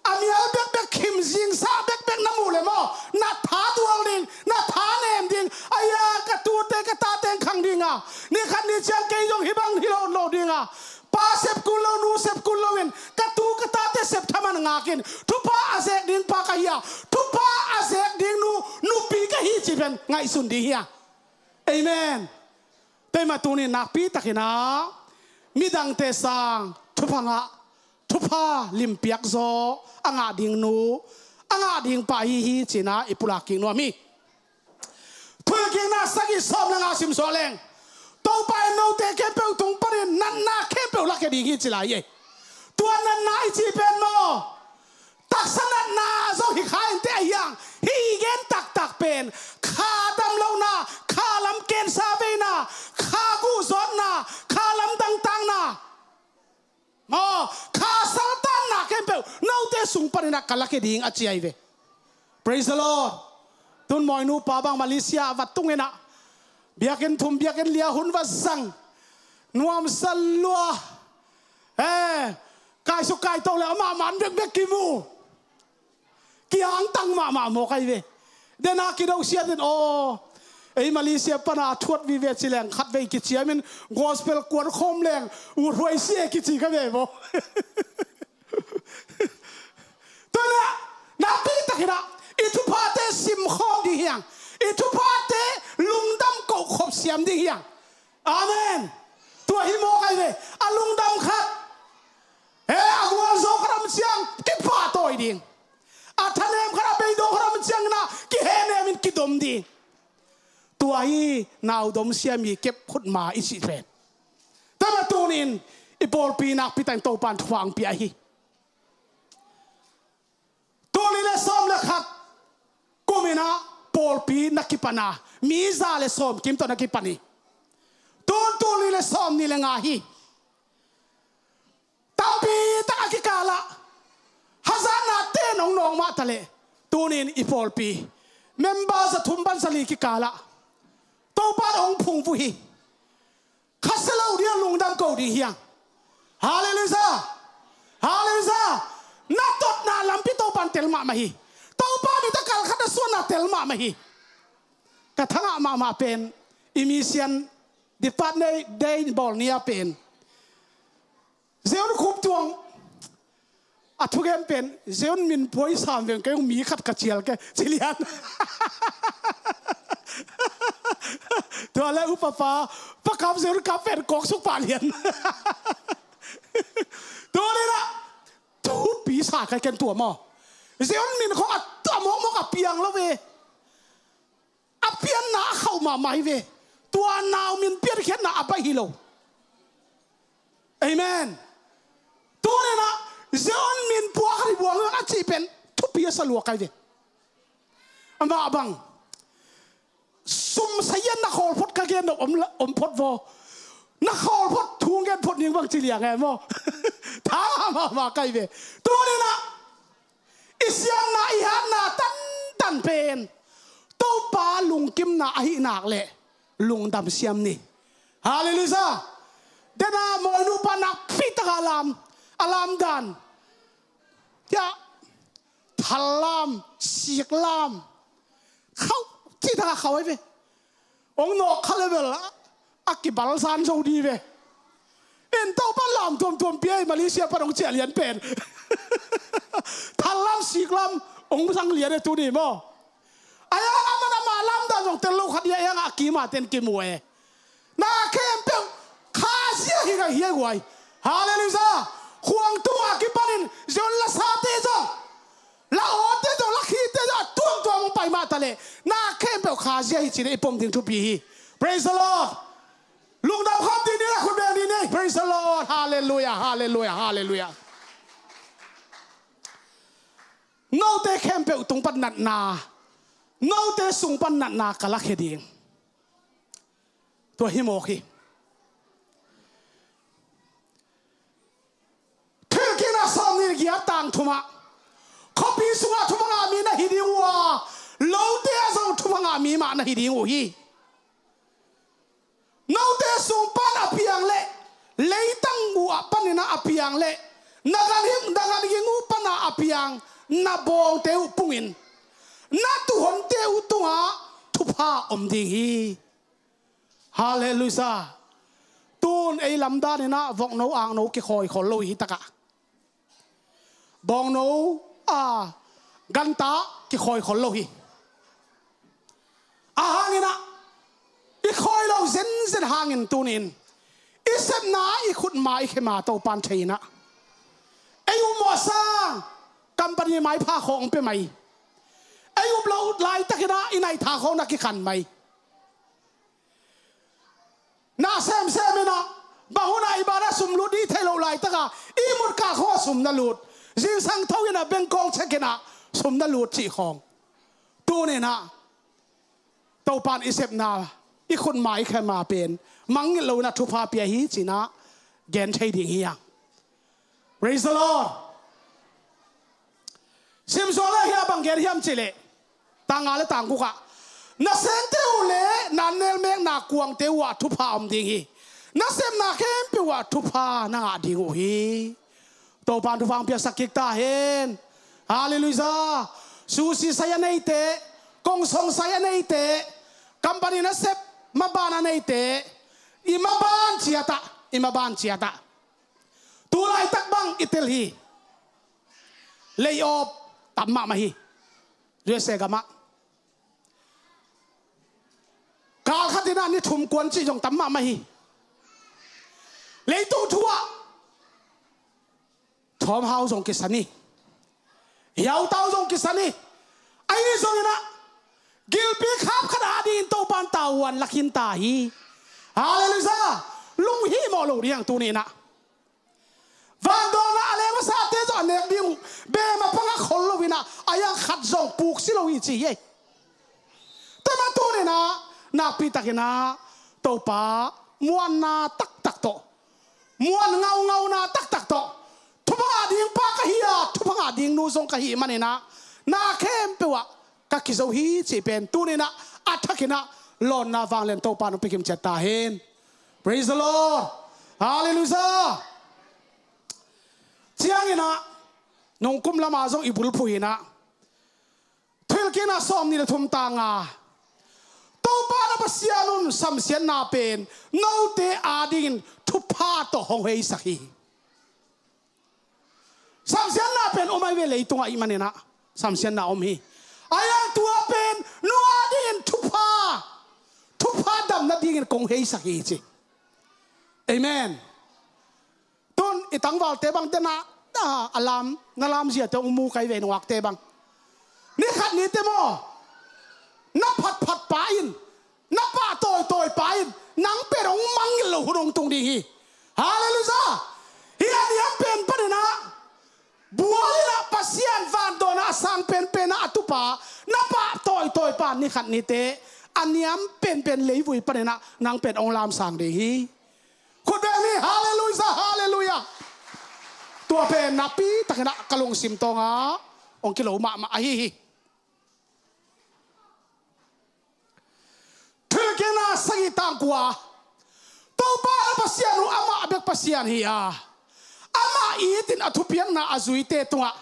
A mial bekbek, khim zingsa bekbek na muh leh maw, na tha tual ding, na tha nem ding. Ahi a, ka tute ka tate hong khang dinga, ni khat ni ciang kei zong hih bang hi lo lo dinga, pa sep kul lo, nu sep kul loin ka tu ka tate sep thaman ngakin thupha a zek ding pa ka hi a, thupha a zek ding nu, nupi ka hi cih pen ngaihsun ding hi a. Amen. Tua ahih manin tuni nakpi takin ah midangte sang thupha ngah, thupha limpiak zaw a ngah ding nu, a ngah ding pa ahi hi ci-in ah i pulak kik nuam hi. Thuhilhkikna sagih sawm le nga sim suk leng, Topa in note khempeuh tung panin natna khempeuh lakhia ding hi ci lai hi. Tua natna i cih pen maw, taksa natna zong hi kha inteh, ahi hang hih i gen taktak pen kha dam lohna, kha lam cancer veina, kha guh zawtna, kha lam dangtakna, maw, kha saltanna khempeuh note sung panin ah ka lakhia ding a ci ahi ve. Praise the Lord. Tun Mawi nupa bang Malaysia ah va tung in ah, biakinn thum biakinn li ah hun va zang, nuamsa lua. Eh, kaisuk kaito le amah man bekbek kimu. Kiangtang mahmah mawk ahi ve. Dena kido siat in aw, ei Malaysia pana a thuat vive ci leng khatvei kiciamin gospel kuan khawm leng uthuai si e kici ka ve maw. Tua leh nakpi takin ah i thuphate simkhawm ding hi hang, i thuphate lungdam kohkhop siam ding hi hang. Amen. Tua hi mawk ahi ve. A lungdam khat, he, a gualzo khat om ciang kipahtawi ding. A thanem khat, a beidong khat om ciangin ah kihehnem in kidom ding. Tua hi naudom sia mi kep khutma i cih pen. Tua ahih manin tuni-in i pawlpi nakpi takin Topa in thupha hong pia hi. Tul nih le sawm pawlpi na kipan a, mi za le sawmkim tawh na kipan hi. Tun tul nih le sawmnih le nga hi. Tampi tak a kikalah hazatna ten hong nawk mah taleh, tunin i pawlpi member za thum pan za li kikalah Topa in hong phungvuh hi. Khasia lo ding a, lungdam ko ding hi hang. Halleluiah. Halleluiah. Na totna lampi Topa in tel mahmah hi. Topa min tawh kalkhat na suahna tel mahmah hi. Ka thangah mahmah pen i mission department day bawl ni a pen Zion Khup Tuang a thugen pen, Zion Min Puai Sam Veng kei hong mi khat ka cial ke, ci lian. Tua le upapa Pa Kap Zion Kap pen kawk suk pah lian. Tua ni na thupi sa kai ken tua maw. Zion Min khong a tua mawkmawk a piang lo ve. A pianna a khauh mahmah hi ve. Tua nau min piankhiatna a baih hi lo. Amen. Tuni na Zion Min Puai khat hi buang a cih pen thupi a sa lua kai ve. Amah bang sum sa hian na khawl phot ka gen lo om la, om phot vaw. Na khawl phot thu gen phot ning bang ci liang e maw. Tha mahmah kai ve. Tuni na i siamna, i hatna tantan pen Topa lungkimna ahih nak leh lungdam siam ni. Halleluiah. Dena mawinu pa nakpi taka lam, a lam dan. Tia thal lam, sik lam. Khauh, cih taka khauh ai ve. Ong nawk kha level a, a kibal san zo di ve. En Topa lam tuamtuam pia i Malaysia pan ong ciah lian pen. Thal lam sik lam ong sang lian e tuni maw. A yang a man ama lam dan zong tel lo khat hi a, a yang a kima ten kimu e. Na khempeuh khazia hi ngai hi a guai. Halleluiah. Khuang tung a kipanin Zion lasate zong, la awte zong, la khite zong a tuamtuam hong pai mah taleh na khempeuh khazia hi cin i pom ding thupi hi. Praise the Lord. Lungdam khawm ding ni, la khut beng ding ni. Praise the Lord. Halleluiah. Halleluiah. Halleluiah. Note khempeuh tung pan natna, note sung pan natna ka lakhia ding. Tua hi mawk hi. Thuhilhkikna sawm nih le giat, tang thumah, khuapi sungah thupha ngah mi na hi ding uh a, lote ah zong thupha ngah mi mah na hi ding uh hi. Note sung pan a piang le leitang uh ah panin a piang le na ganhing, na ganhing uh pan a piang na bawngte uh pungin na tuuhonte uh tungah thupha om ding hi. Halleluiah. Tun ei lamdanin ah vokno akno kikhawi khol lo hi takah. Bawngno a ganta kikhawi khol lo hi. A hangin ah i khawi lo zenzen hangin tunin i sepna i khutma i khema Topan thei in ah ei upmawh sang company maipha khawng pia mai. Ei up lo laitakin ah i naitha khawng na kikhan mai. Na semsem in ah bang hun ah i ban ah sum lut i theih loh laitaka i mutka khawng ah sum na lut, zingsang tho in ah bengkawng chek in ah sum na lut cih khawng. Tunin ah Topan i sepna, i khutma i khema pen mangngilh lo in ah thupha pia hi ci-in ah gen thei ding hi hang. Praise the Lord. Simsuang le hia bang gen hiam cih leh, tang nga le tang guk ah, na sengte uh le na nelmekna kuangte uh ah thupha om ding hi. Na sepna khempeuh uh ah thupha na ngah ding uh hi. Topan thupha hong piaksak kik ta hen. Halleluiah. Susi sai a neite, kongsong sai a neite, company nasep maban a neite, i maban ciatah, i maban ciatah tu laitak bang i tel hi. Lay off tam mahmah hi. U S A gamah kal khat in ah ni thum kuan cih zong tam mahmah hi. Leitung thu ah thawmhau zong kisan hi. Hiautau zong kisan hi. Ahi zongin ah gilpi khap khat a dingin Topan tavuan la khin ta hi. Halleluiah. Lunghimawh lo ding hang tuni in ah. Vandawnna a leng masate zong a nek ding uh, beem a pang a khol lo in ah, a yang khat zong puk si lo hi ci hi. Nakpi takin ah Topa muanna taktak tawh, muan ngaungauna taktak tawh, thupha ngah ding pa ka hi a, thupha ngah ding nu zong ka hi manin ah na khempeuh ah ka kizo hi cih pen tuni-in ah a thakin ah lawnna vanglian Topa nong pia kim ciat ta hen. Praise the Lord. Hallelujah. Ciangin ah nong kum lamah zong i bulphuh in ah Thuhilhkikna sawmnih le thum tang nga. Topa na Pasian un samsiatna pen note adingin thupha tawh hong heisak hi. Samsiatna pen om ahi ve, leitungah ahih manin ah samsiatna om hi. Ahi hang tua pen no adingin thupha, thupha damna dingin kong heisak hi ci. Amen. Tun i tangvalte bang tena a lam, na lamziate hong mu kai ve, nungakte bang. Ni khat ni teh maw, na phatphat pa in, na pahtawi tawi pa in nang pen hong mangngilh loh hun hong tung ding hi. Hallelujah. Hih a niam pen panin ah bual in ah Pasian vandawn ah a sang penpen ah a tupa, na pahtawi tawi pa ni khat ni teh a niam penpen leivui panin ah nang pen hong lamsang ding hi. Khut beng hi. Hallelujah, hallelujah. Tua pen nakpi takin ah ka lungsim tawngah hong kilo mahmah ahi hi. Thuhilhkikna sagih tang kua. Topa na Pasian uh amah bek Pasian hi a, amah itin a thupiakna a zuite tungah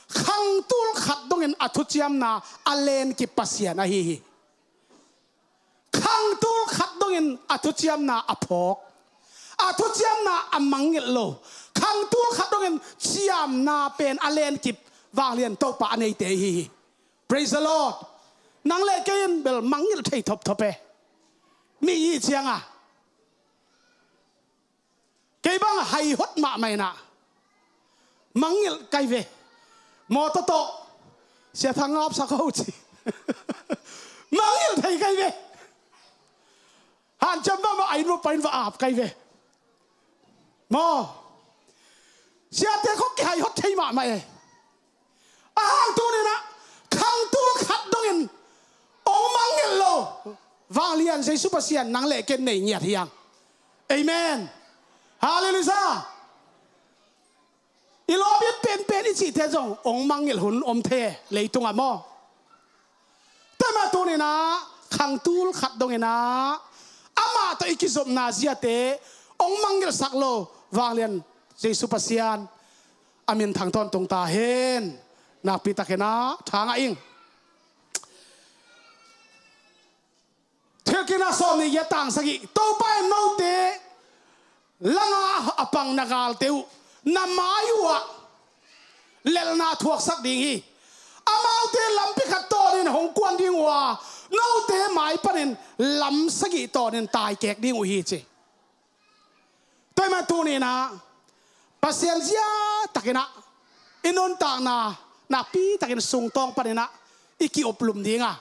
khangtul khat dongin a thuciamna a lenkip Pasian ahi hi. Khangtul khat dongin a thuciamna a phawk, a thuciamna a mangngilh lo, khangtul khat dongin ciamna pen a lenkip vanglian Topa a neite ahi hi. Praise the Lord. Nang le kei in bel mangngilh thei thopthop e. Mi i ciangah kei bang hai hot mahmah in ah mangngilh kai ve. Mawtaw tawh Sia Thang ngapsak ho ci. Mangngilh thei kai ve. Hanciam bang mah a inn va pai in va ap kai ve. Maw, siate khawng kihai hot thei mahmah e. A hang tuni-in ah khangtul khat dongin hong mangngilh lo vanglian Jesu Pasian nang le ken nei ngiat hi hang. Amen. Hallelujah. I lawmte penpen i cihte zong hong mangngilh hun om thei e leitungah maw. Tua mah tuni-in ah khangtul khat dongin ah amah tawh i kizopna ziate hong mangngilhsak lo vanglian Jesu Pasian a min thang tawntung ta hen. Nakpi takin ah thangah ing. Thuhilhkikna sawmnih le giat tang sagih. Topa in note langa a pang na galte uh na mai uhah lelhna thuaksak ding hi. Amaute lampi khat tawnin hong kuan ding uh a, note mai panin lam sagih tawnin taikek ding uh hi ci. Tua ahih manin tuni-in ah Pasian zia takin ah i nuntakna nakpi takin sungtawng panin ah i ki-uplum ding a,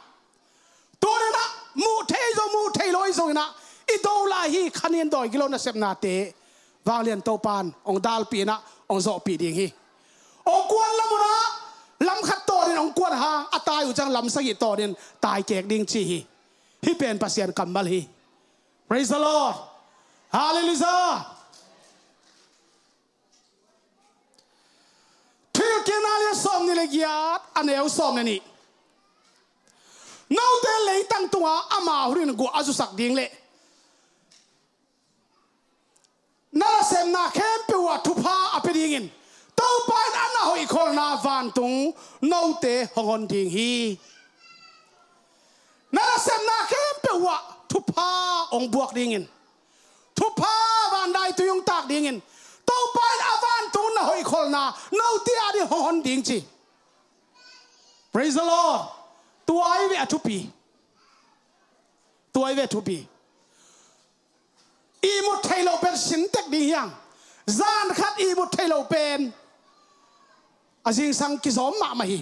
tuni-in ah muh thei zo, muh thei lo i zongin ah i do lai hi. Khanin dawi gilo nasepnate vanglian Topan hong dalpih in ah hong zawhpih ding hi. Hong kuan lam un ah lam khat tawnin hong kuan hang a tai uh ciang lam sagih tawnin taikek ding ci hi. Hih pen Pasian kammal hi. Praise the Lord. Hallelujah. Thuhilhkikna lian sawmnih le giat, a neu sawm le nih. Note leitang tungah ama hun in guah a zusak ding le na nasepna khempeuh ah thupha a pia dingin Topa in a na hoihkholhna vantung note hong hon ding hi. Na nasepna khempeuh ah thupha hong buak dingin, thupha vandaitui hong tak dingin Topa in a vantung na hoihkholhna note adingin hong hon ding ci. Praise the Lord. Tua ahi ve a thupi. Tua ahi ve a thupi. Ihmut theih loh pen sintek ding hi hang. Zan khat ihmut theih loh pen a zingsang kizawm mahmah hi.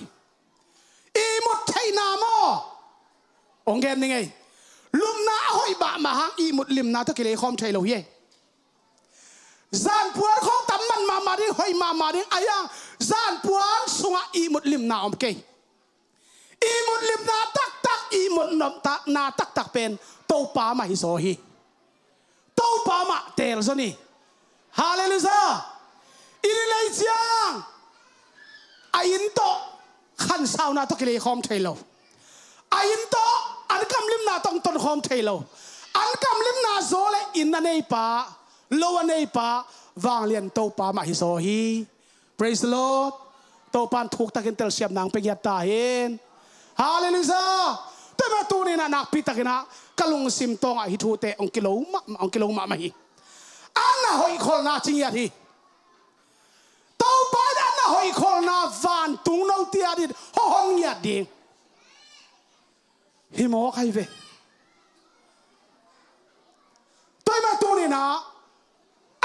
Ihmut theihna maw, hong gen ning ei. Lupna a hoih mahmah hang ihmut limna tawh kileikhawm thei lo hi ei. Zanpuan khawng tam man mahmah ding, hoih mahmah ding, ahi hang zanpuan sungah ihmut limna om kei. Ihmut limna taktak, ihmut nopna taktak pen Topa mah hi zaw hi. Topa mah teel zaw ni. Halleluiah. I ni lei ciang a inn tawh khansauna tawh kilei khawm thei lo. A inn tawh an kamlimna tawh tonkhawm thei lo. An kamlimna zaw le inn a neipa, lo a neipa, vanglian Topa mah hi zaw hi. Praise the Lord. Topa in thuktakin telsiam nang pe giat ta hen. Halleluiah. Tua mah tuni-in ah nakpi takin ah ka lungsim tawngah hih thute hong kilo mah, hong kilo mahmah hi. An na hoih kholna ci ngiat hi. Topa in an na hoih kholna vantung note adingin hong hon ngiat ding hi mawk hi ve. Tua mah tuni-in ah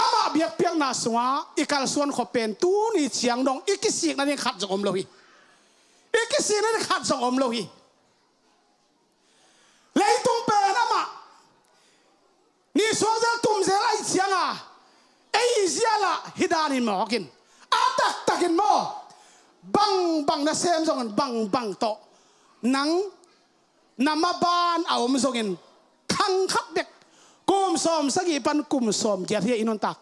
amah biakpiakna sungah i kalsuan khop pen tuni ciang dong i kisikna ding khat zong om lo hi. I kisikna ding khat zong om lo hi. Leitung pen amah nisuak zel tum zel ahih ciangin ei i zia lah hih dan hi mawk in, a taktakin maw, bangbang nasem zongin bangbang tawh nang na maban a om zongin khang khat bek, kum sawm sagih pan kum sawm giat hi a i nuntak.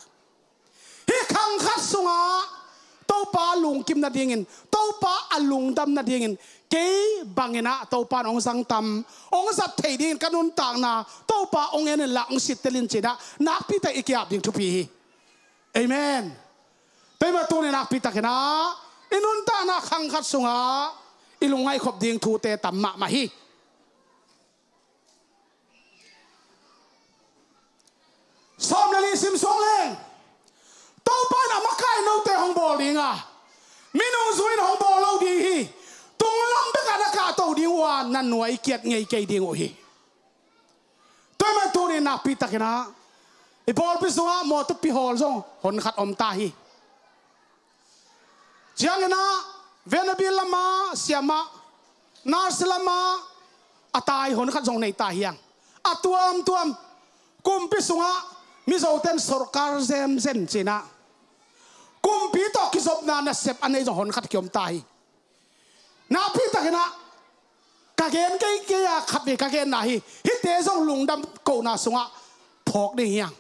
Hih khang khat sungah Topa lungkim nadingin, Topa a lungdam nadingin kei bangin ah Topa in hong zang tam, hong zat thei dingin ka nuntakna Topa hong en in la hong sittel in ci-in ah nakpi tak i ki-ap ding thupi hi. Amen. Tua mah tuni nakpi takin ah i nuntakna khang khat sungah i lungngaih khop ding thute tam mahmah hi. Sawm le li sim suak leng, Topa in a makai note hong bawl ding a, minung zui in hong bawl lo ding hi. Tunglam bekah na kahto ding uh a, na nuai kiat ngei kei ding uh hi. Tua mah tuni nakpi takin ah i pawlpi sungah mawtaw pi hawl zong hon khat om ta hi. Ciangin ah Venabil lamah siamah, nurse lamah a tai hon khat zong nei ta hi hang. A tuamtuam kumpi sungah Mizote in sorkar zemzen ci-in ah kumpi tawh kizopna nasep a nei zong hon khat ki-om ta hi. Nakpi takin ah ka gen kei kei a khatvei ka genna hi. Hihte zong lungdam kohna sungah phawk ding hi hang.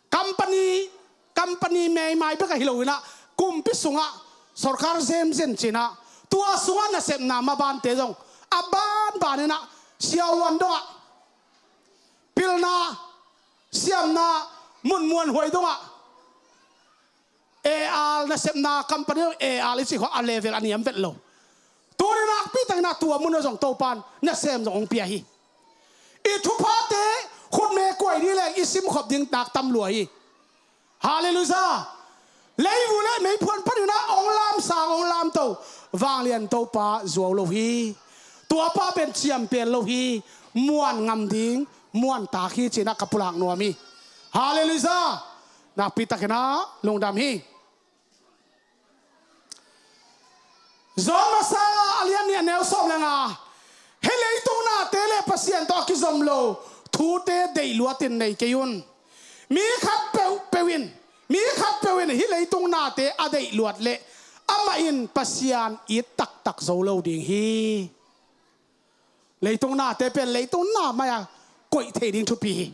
Company, company meimai bek ahi lo-in ah kumpi sungah sorkar zemzen ci-in ah tua sungah nasepna mabante zong a banbanin ah siavuan dongah pilna, siamna, mun muanhuai dongah A R nasepna company dong A R i cih khawng a level a niam vet lo. Tuni nakpi takin ah tua mun ah zong Topa in nasem zong hong pia hi. I thuphate khutme kuai ding leng i simkhop ding nak tam lua hi. Halleluiah. Leivu le meiphuan panin ah hong lamsang hong lamto vanglian Topa zuau lo hi. Tuapa pen ciampel lo hi. Muan ngam ding muantak hi ci-in ah ka pulak nuam hi. Halleluiah. Nakpi takin ah lungdam hi. John masa a lian nih a neu sawm le nga, hih leitung nate le Pasian tawh a kizom lo thute deih luatin nei kei un. Mi khat peuhpeuh in, mi khat peuh in hih leitung nate a deih luat leh amah in Pasian it taktak zo lo ding hi. Leitung nate pen leitung na mai-a koih thei ding thupi hi.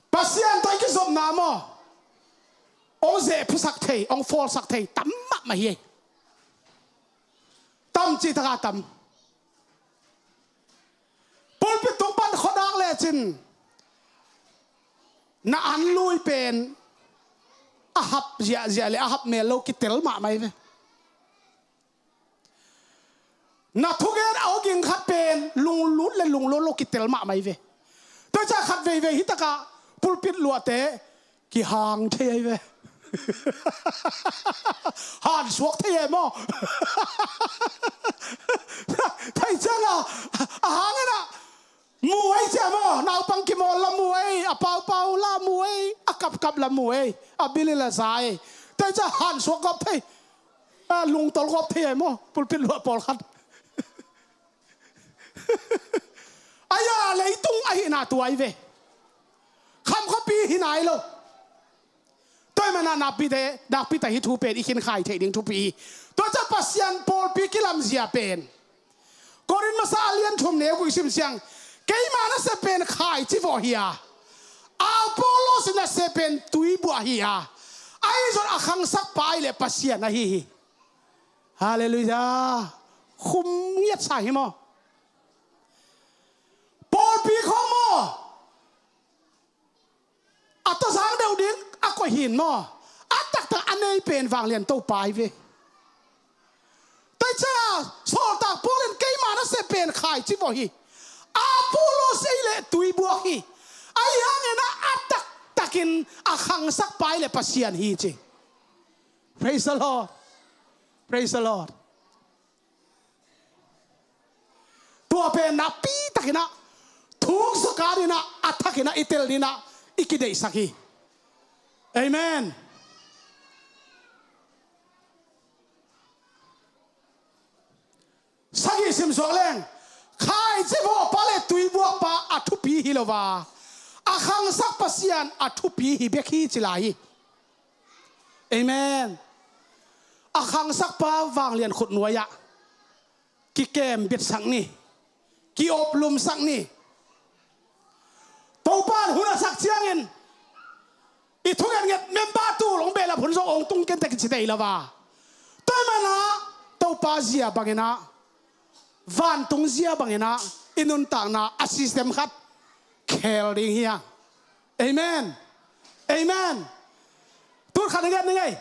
Pasian tawh i kizopna maw, hong zehphiasak thei, hong fawlsak thei tam mahmah hi. Tam cih takah tam. Pulpit tung pan khuadak lecin na an lui pen a hap ziahziah le a hap mel lo kitel mahmah hi ve. Na thugen a awging khat pen lunglut le lunglut lo kitel mahmah hi ve. Tua ciang khat veivei hi takah pulpit luahte kihang thei ahi ve. Hansuak thei e maw? Thei ciangah a hangin ah mu ei cia maw, naupang kimawl la mu ei, a paupau la mu ei, a kapkap la mu ei, a bili la za ei. Tua ciang hansuak gawp thei, a lungtol gawp thei e maw, pulpit luah pawlkhat. Ahi a leitung ahihna tua hi ve. Khamkhuapi hi nai lo. Tua ahih manin nakpite, nakpite hih thu pen i khinkhai theih ding thupi hi. Tua ciang Pasian pawlpi kilamzia pen Korin masa a lian thum neu guk i sim ciang, keima nasep pen khaici vawh hi a, Apollos in nasep pen tuibuah hi a, ahi zong a khangsak pa ahih leh Pasian ahi hi. Halleluiah. Khum ngiat sa hi maw? Pawlpi khawng maw? A tawzang deuh ding a koih hi in maw? A taktak a nei pen vanglian Topa hi ve. Tua ciangin sawltak Paul in keima nasep pen khaici vawh hi, Apollos ahih leh tuibuak hi, ahi hangin a taktakin a khangsak pa ahih leh Pasian hi ci. Praise the Lord. Praise the Lord. Tua pen nakpi takin ah thuk zaw ka ding in ah, a thakin ah i tel ding in ah i kideihsak hi. Amen. Sagih sim zuak leng, khaici vawhpa le tuibuakpa a thupi hi lo a, a khangsak Pasian a thupi hi bek hi ci lai hi. Amen. A khangsakpa vanglian khutnuai-ah kikembitsak ni, kioplumsak ni. Topa in hun a sak ciangin i thungetnget member tul hong behlap hun zong hong tung kei in teh kici thei lo a, tua ahih manin ah Topa zia bangin ah, vantung zia bangin ah i nuntakna a system khat khel ding hi hang. Amen. Amen. Tun khat i gen ning ei.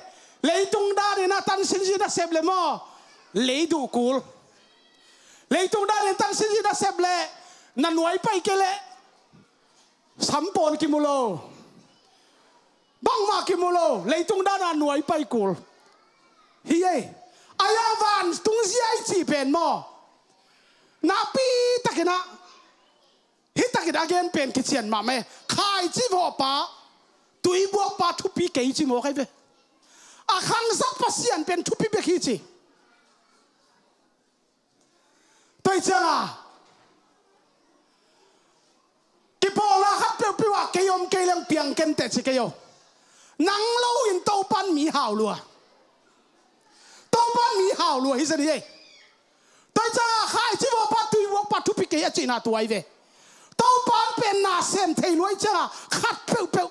Leitung danin ah tansin zi nasep leh maw, lei duh kul. Leitung danin tansin zi nasep leh na nuai pai kei leh sampawn kimu lo, bangmah kimu lo, leitung dana nuai pai kul. Hi ei. Ahi hang vantung zia i cih pen maw, nakpi takin ah hih takin a gen pen kician mahmah e. Khaici vawhpa, tuibuakpa thupi kei ci mawk ahi ve. A khangsak Pasian pen thupi bek hi ci. Tua ahih ciangin kipawlna khat peuhpeuh ah kei om kei leng piang ken teh ci kei o. Nang lo-in Topan mi hau lua. Topan mi hau lua hi zen hi ei. Tua ahih ciangin khaici vawhpa, tuibuakpa thupi kei a cihna tua ahi ve. Topan pen na sem thei lua ahih ciangin khat peuhpeuh,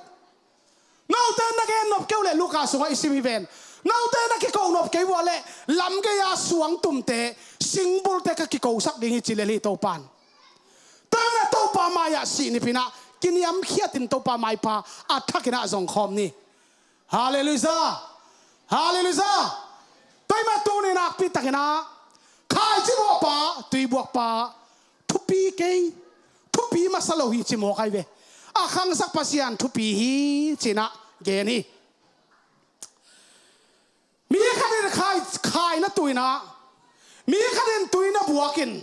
note na gen nop kei uh leh Luka sungah i sim hi ven. Note na kiko nop kei uh leh lamgei-a suangtumte, singbulte ka kikosak ding hi ci lel hi Topan. Tua ahih manin Topa mai-ah sih nipin ah kiniamkhiatin Topa maipha a thakin ah zong khawm ni. Halleluiah. Halleluiah. Tua ahih manin tuni nakpi takin ah khaici vawhpa, tuibuakpa thupi kei, thupi masa lo hi ci mawk ahi ve. A khangsak Pasian thupi hi ci-in ah gen hi. Mi khat in khai, khai na tu in ah, mi khat in tui na buak in,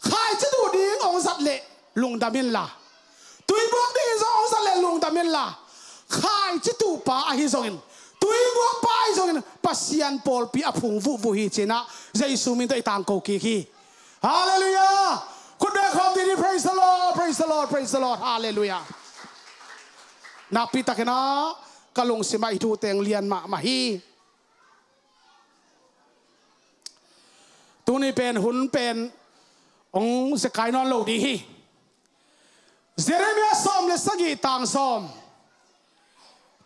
khaici duh ding hong zat leh lungdam inla, tui buak dingin zong hong zat leh lungdam inla, khaici tuhpa ahi zongin, tui buakpa ahi zongin Pasian pawlpi a phung vuhvuh hi ci-in ah Jesu min tawh i tangko kik hi. Halleluiah. Khut beng khawm dih ni. Praise the Lord, praise the Lord, praise the Lord. Halleluiah. Nakpi takin ah ka lungsim ah hih thu teng lian mahmah hi. Tuni pen hun pen hong zekai nawn lo ding hi. Jeremiah sawm le sagih, tang sawm.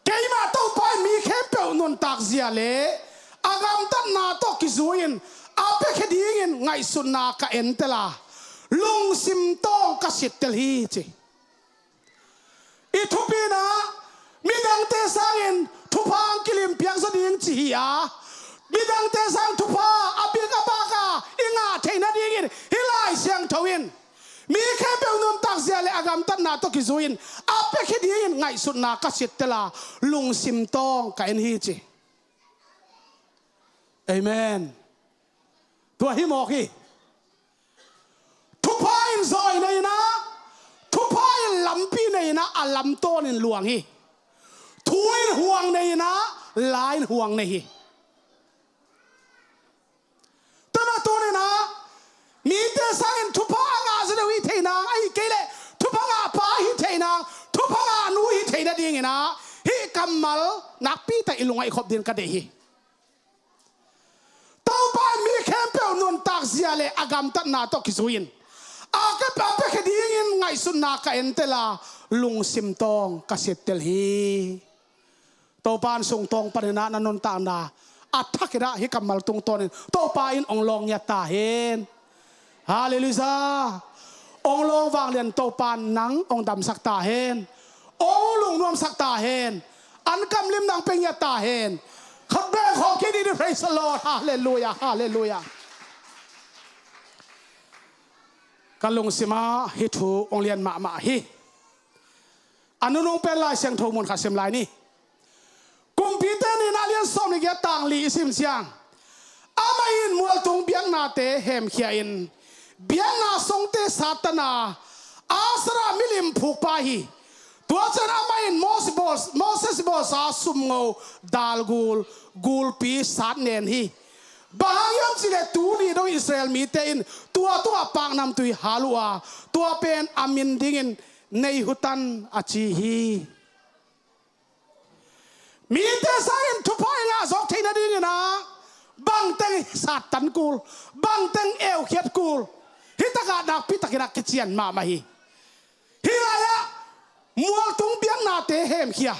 Keimah Topa in mi khempeuh nuntak zia le a gamtatna tawh kizui-in a piakhia dingin ngaihsutna ka entel a, lungsim tawng ka sittel hi ci. I thupina midangte sangin thupha hong kilimpiak zaw ding ci hi a, midangte sang thupha a bik a bak a i ngah theih nadingin hih Lai Siangtho in mi khempeuh nuntak zia le a gamtatna tawh kizui-in a piakhia dingin ngaihsutna ka sittel a, lungsim tawng ka en hi ci. Amen. Tua hi mawk hi. Thupha in zawi nei in ah, thupha in lampi nei in ah, a lamtawn in luang hi. Thu in huang nei in ah, la in huang nei hi. Tua mah tuni-in ah mite sangin thupha a ngah zaw deuh hi thei nang, ahih kei leh thupha ngahpa hi thei nang, thupha ngahnu hi thei nadingin ah hih kammal nakpi tak i lungngaih khop dingin ka deih hi. Topa in mi khempeuh nuntak sia le a gamtatna tawh kizui in a ka pia, a piakhia dingin ngaihsutna ka entel a, lungsim tawng ka sittel hi. Topa in sungtawng panin ah na nuntakna a thak in ah hih kammal tungtawnin Topa in hong lawng ngiat ta hen. Halleluiah. Hong lawng vanglian Topa in nang hong damsak ta hen. Hong lungnuamsak ta hen. An kamlim nang pia ngiat ta hen. Khat bek khawm kei ni, praise the Lord. Halleluiah, halleluiah. Ka lungsim ah hih thu hong lian mahmah hi. A nunung pen Lai Siangtho mun khat sim lai ni. Kumpite Nihna a lian sawm le giat, tang li i sim ciang, amah in mualtung biaknate hemkhia in biakna songte sattan a, Asherah milim phukpa hi. Tua ciang amah in Moses bawl, Moses bawlsa sumngo, dalgul, gulpi satnen hi. Bang hang hiam cih leh tuni dong Israel mite in tua tungah paknamtui hal uh a, tua pen a min dingin Nehutan a ci hi. Mite sangin thupha i ngah zawk theih nadingin ah bangteng sattan kul, bangteng eukhiat kul, hih takah nakpi takin ah kician mahmah hi. Hih lai-ah mualtung biaknate hemkhia,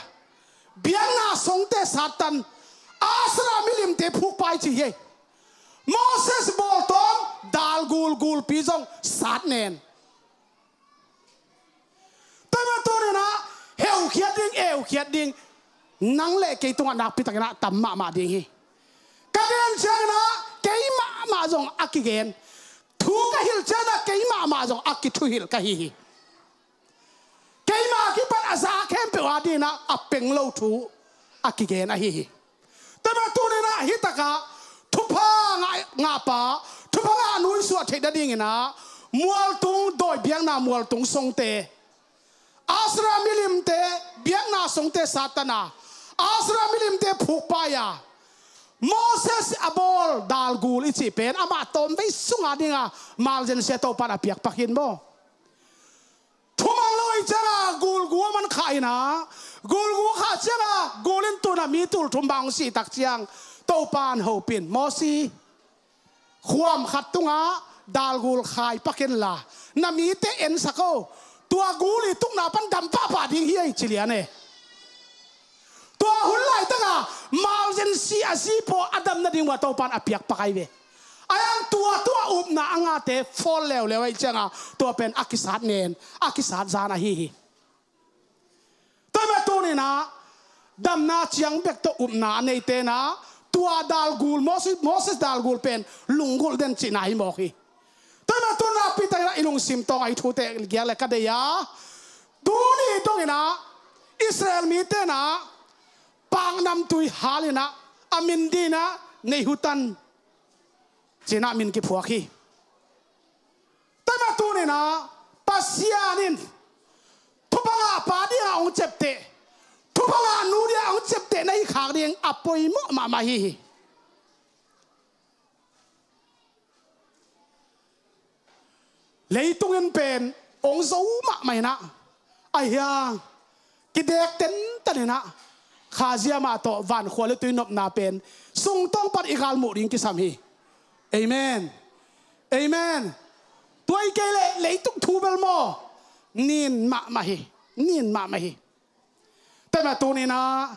biakna songte sattan, Asherah milimte phukpa i ci hi. Moses bawltawm, dalgul, gulpi zong satnen. Tua mah tuni-in ah heukhiat ding, eukhiat ding nang le kei tungah nakpi takin ah tam mahmah ding hi. Ka gen ciangin ah kei mahmah zong a kigen, thu ka hilh ciangin ah kei mahmah zong a kithuhilh ka hi hi. Keimah a kipan a za khempeuh a dingin ah a peng lo thu a kigen ahi hi. Tua mah tuni-in ah hih takah thupha ngah, ngahpa, thupha ngah nuisuah theih nadingin ah mualtung dawi biakna, mualtung songte, Asherah milimte biakna songte sattan a, Asherah milimte phukpa a, Moses a bawl dalgul i cih pen amah tawmvei sungah dingin ah malzensia Topa'n a piak pak hi maw. Thumang lo ahih ciangin gulgu a man khah in ah, gulgu khah ciangin gul in tun a mi tul thum bang hong sih tak ciang Topa'n hopih in, Mosi, khuam khat tungah dalgul khai pak inla na mite ensak o, tua gul i tukna pan dam pahpah ding hi ei, ci lian e. Tua hun laitakah malzensia a zi paw a dam nading uh a Topa'n a piak pak ahi ve. Ahi hang tua tungah upna a ngahte fawl leuleu ahih ciangin tua pen a kisat nen, a kisat zan ahi hi. Tua mah tuni-in ah damna ciang bek tawh upna a neite in ah tua dalgul, Moses, Moses dalgul pen lunggulh den cihna hi mawk hi. Tua mah tuni-in ah pi takin ah i lungsim tawng ahi thute giak le ka deih a, tuni dongin ah Israel mite in ah paknamtui hal in ah a min dingin ah Nehutan ci-in ah min kiphuak hi. Tua mah tuni-in ah Pasian in thupha ngahpa dingin ah hong ciapteh, thupha ngah nu dingin ah hong ciapteh na hi khak ding a poimawh mahmah hi hi. Leitung in pen hong zo mahmah in ah, ahi hang kidek tentan in ah, khazia mah tawh vankhua le tui nopna pen sungtawng pan i galmuh ding kisam hi. Amen. Amen. Tua hi kei leh leitung thu bel maw, nin mahmah hi. Nin mahmah hi. Tua mah tuni-in ah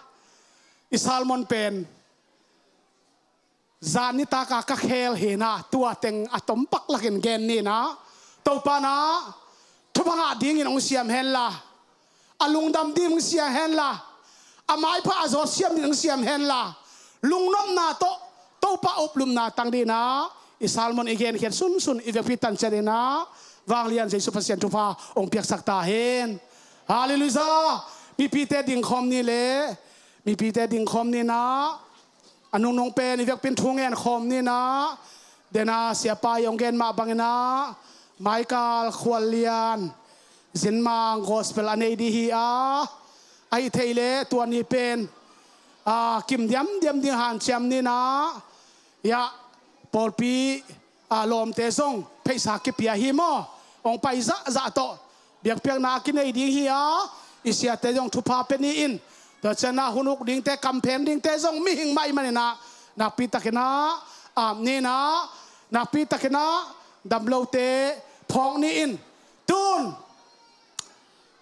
i sermon pen zan nitak a ka khel hi in ah, tua teng a tom pak lakin gen ni in ah, Topa'n ah thupha ngah dingin hong siam henla, a lungdam dingin hong siam henla, a maipha a zawt siam dingin hong siam henla, lungnopna tawh Topa uplupna tang dingin ah i sermon i genkhiat sunsun i vekpi tan ciat in ah vanglian Jesu Pasian thupha hong piaksak ta hen. Halleluiah. Mipite dingkhawm ni le, mipite dingkhawm ni in ah, a nungnung pen i vekpi in thu ngen khawm ni in ah, den a siapa i hong gen mah bangin ah Michael Khual Lian Zinmang gospel a nei ding hi a, ahih theih leh tua ni pen a kim diamdiam ding hanciam ni in ah, ya, pawlpi a lawmte zong pheisa kipia hi maw, hong pai zahzah tawh biakpiakna a kinei ding hi a, i siate zong thupha pia ni in. Tua ciangin ah hun uk dingte, kampheng dingte zong mihing mah ahih manin ah nakpi takin ah ap ni in ah, nakpi takin ah damlote phawk ni in. Tun,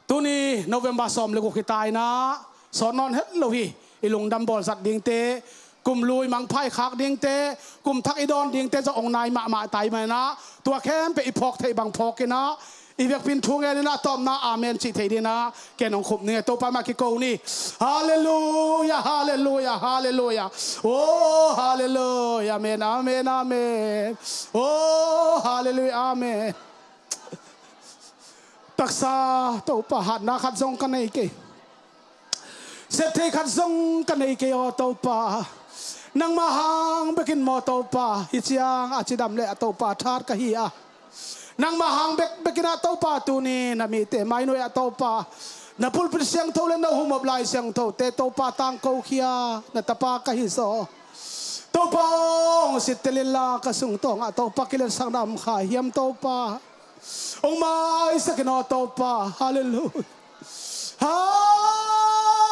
tuni November sawm le guk hi ta in ah, sawt nawn het lo hi. I lungdam bawlzat dingte, kum lui mangpha i khak dingte, kum thak i dawn dingte zong hong nai mahmah ta ahih manin ah, tua khempeuh i phawk theih bang phawk in ah, i biakpiin thu ngen in ah, a tawpna amen cih theih dingin ah ken hong khum ning e. Topa mah kiko ni. Halleluia, halleluia, halleluia. Oh, halleluia, amen, amen, amen. Oh, halleluia, amen. Taksa Topa, hatna khat zong ka nei kei. Sep thei khat zong ka nei kei aw Topa. Nangmah hang bekin maw Topa, hih ciang a cidam le a Topa that ka hi a, nangmah hang bekbek in ah Topa tuni na mite mai nuai ah Topa, na pulpit siangtho le na humop lai siangthote Topa tangkokhia na tapa ka hi zaw. Topa aw, hong sittel inla ka sungtawng ah Topa, kiletsakna om kha hiam Topa? Hong maisak in aw Topa. Halleluia.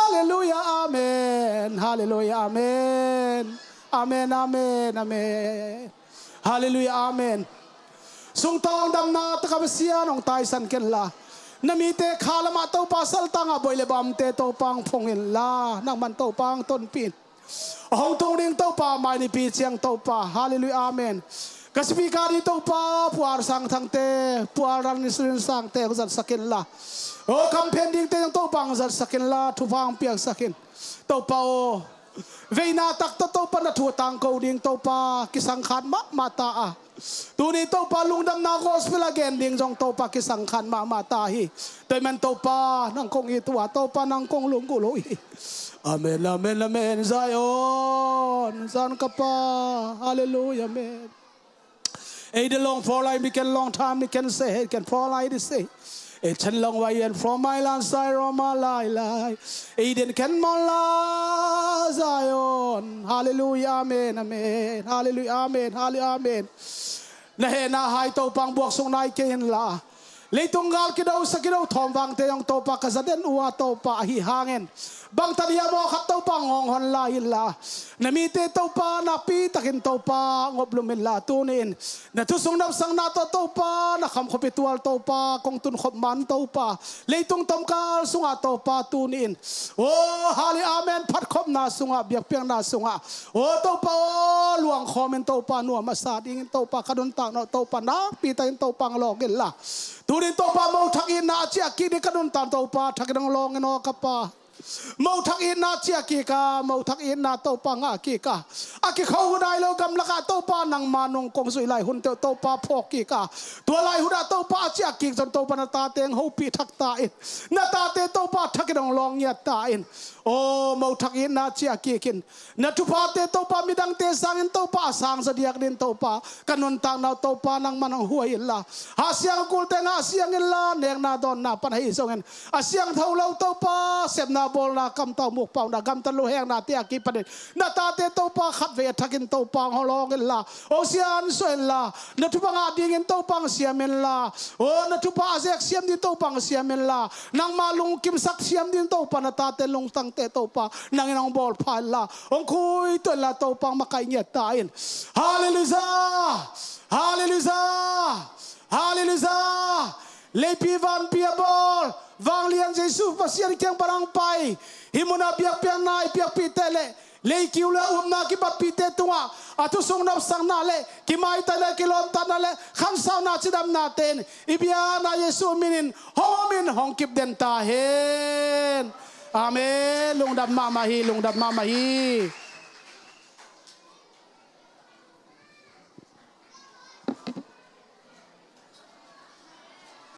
Halleluia, amen. Halleluia, amen. Amen, amen, amen. Halleluia, amen. Sungtawng damna tak a Pasian hong taisan kenla, na mite kha lamah Topa saltang ah boi le bamte Topa hong phong inla, nangman Topa hong tonpih in. A hong tung ding Topa, mai nipi ciang Topa. Halleluia, amen. Ka speaker ding Topa, Pu Al Sang Thangte, Pu Al Ran Israel Sangte hong zatsak inla, aw, kam phen dingte zong Topa hong zatsak inla, thupha hong piaksak in. Topa aw, veina tak tawh Topa na thu tangko ding Topa kisangkhat mahmah ta a, tuni Topa lungdamna gospel a gen ding zong Topa kisangkhat mahmah ta hi. Tua ahih man Topa nang kong it uh a, Topa nang kong lunggulh uh hi. Amen, amen, amen. Zion, Zion ka pa. Halleluia, amen. Ei, the long for life, we can long time, we can say, hey, can for life, this say. Ei, chen long wai and from my land, sai Roma lai lai. Ei, den ken mon la Zion. Halleluia, amen, amen. Halleluia, amen. Halleluia, amen. Na hehna hai Topa hong buaksuk nai kei inla, leitung gal kido sa kido thawmvangte zong Topa ka za den uh a, Topa ahi hangin bangtan hiam aw khat Topa hong hon lai inla, na mite Topa nakpi takin Topa hong oplum inla, tuni in na thu sung nopsakna tawh Topa na khamkhop i tual Topa kong tunkhop man Topa, leitung tomkal sungah Topa tuni in, aw, halleluia, amen, phatkhopna sungah, biakpiakna sungah, aw Topa aw, luangkhawm in Topa nuam a sa dingin Topa ka nuntakna uh Topa nakpi takin Topa hong lawng inla, tuni in Topa mothak itna a ciah kik ding ka nuntak Topa thak in hong lawng in aw ka pa. Mothak itna ciah kik a, mothak itna Topa ngah kik a, a kikho hun nai lo gamlakah Topa nangma nung kong zuih lai hunte uh Topa phawk kik a, tua lai hunah Topa a ciah kik zong Topa na tate hong hopih thak ta in, na tate Topa thak in hong lawng ngiat ta in. Aw, mothak itna ciah kik in. Na thuphate Topa midangte sangin Topa a sang zaw diak dingin Topa ka nuntakna uh Topa nangman hong huai inla, hahsiang a kulte ngah siang inla, nekna dawnna pan ahi zongin a siangtho lo Topa sepna bawlna kamtau mukpauhna gamtat luheknate a kipanin na tate Topa khatvei a thakin Topa hong lawng inla, hong siansuah inla, na thupha ngah dingin Topa hong siam inla, aw, na thupha a zek siam ding Topa hong siam inla, nangma lungkimsak siam ding Topa na tate lungtangte Topa nangin hong bawlpha inla, hong khuituah inla Topa hong makaih ngiat ta in. Halleluia! Halleluia! Halleluia! Leipi vanpi a bawl vanglian Jesu Pasian kiang pan hong pai, hih munah biakpiakna i piakpihte le leikiu le upna kibappihte tungah a thusung nopsakna le kimaitana le kilawmtatna le khansauna cidamnate in i biakna Jesu minin hong om in hong kipden ta hen. Amen. Lungdam mahmah hi, lungdam mahmah hi.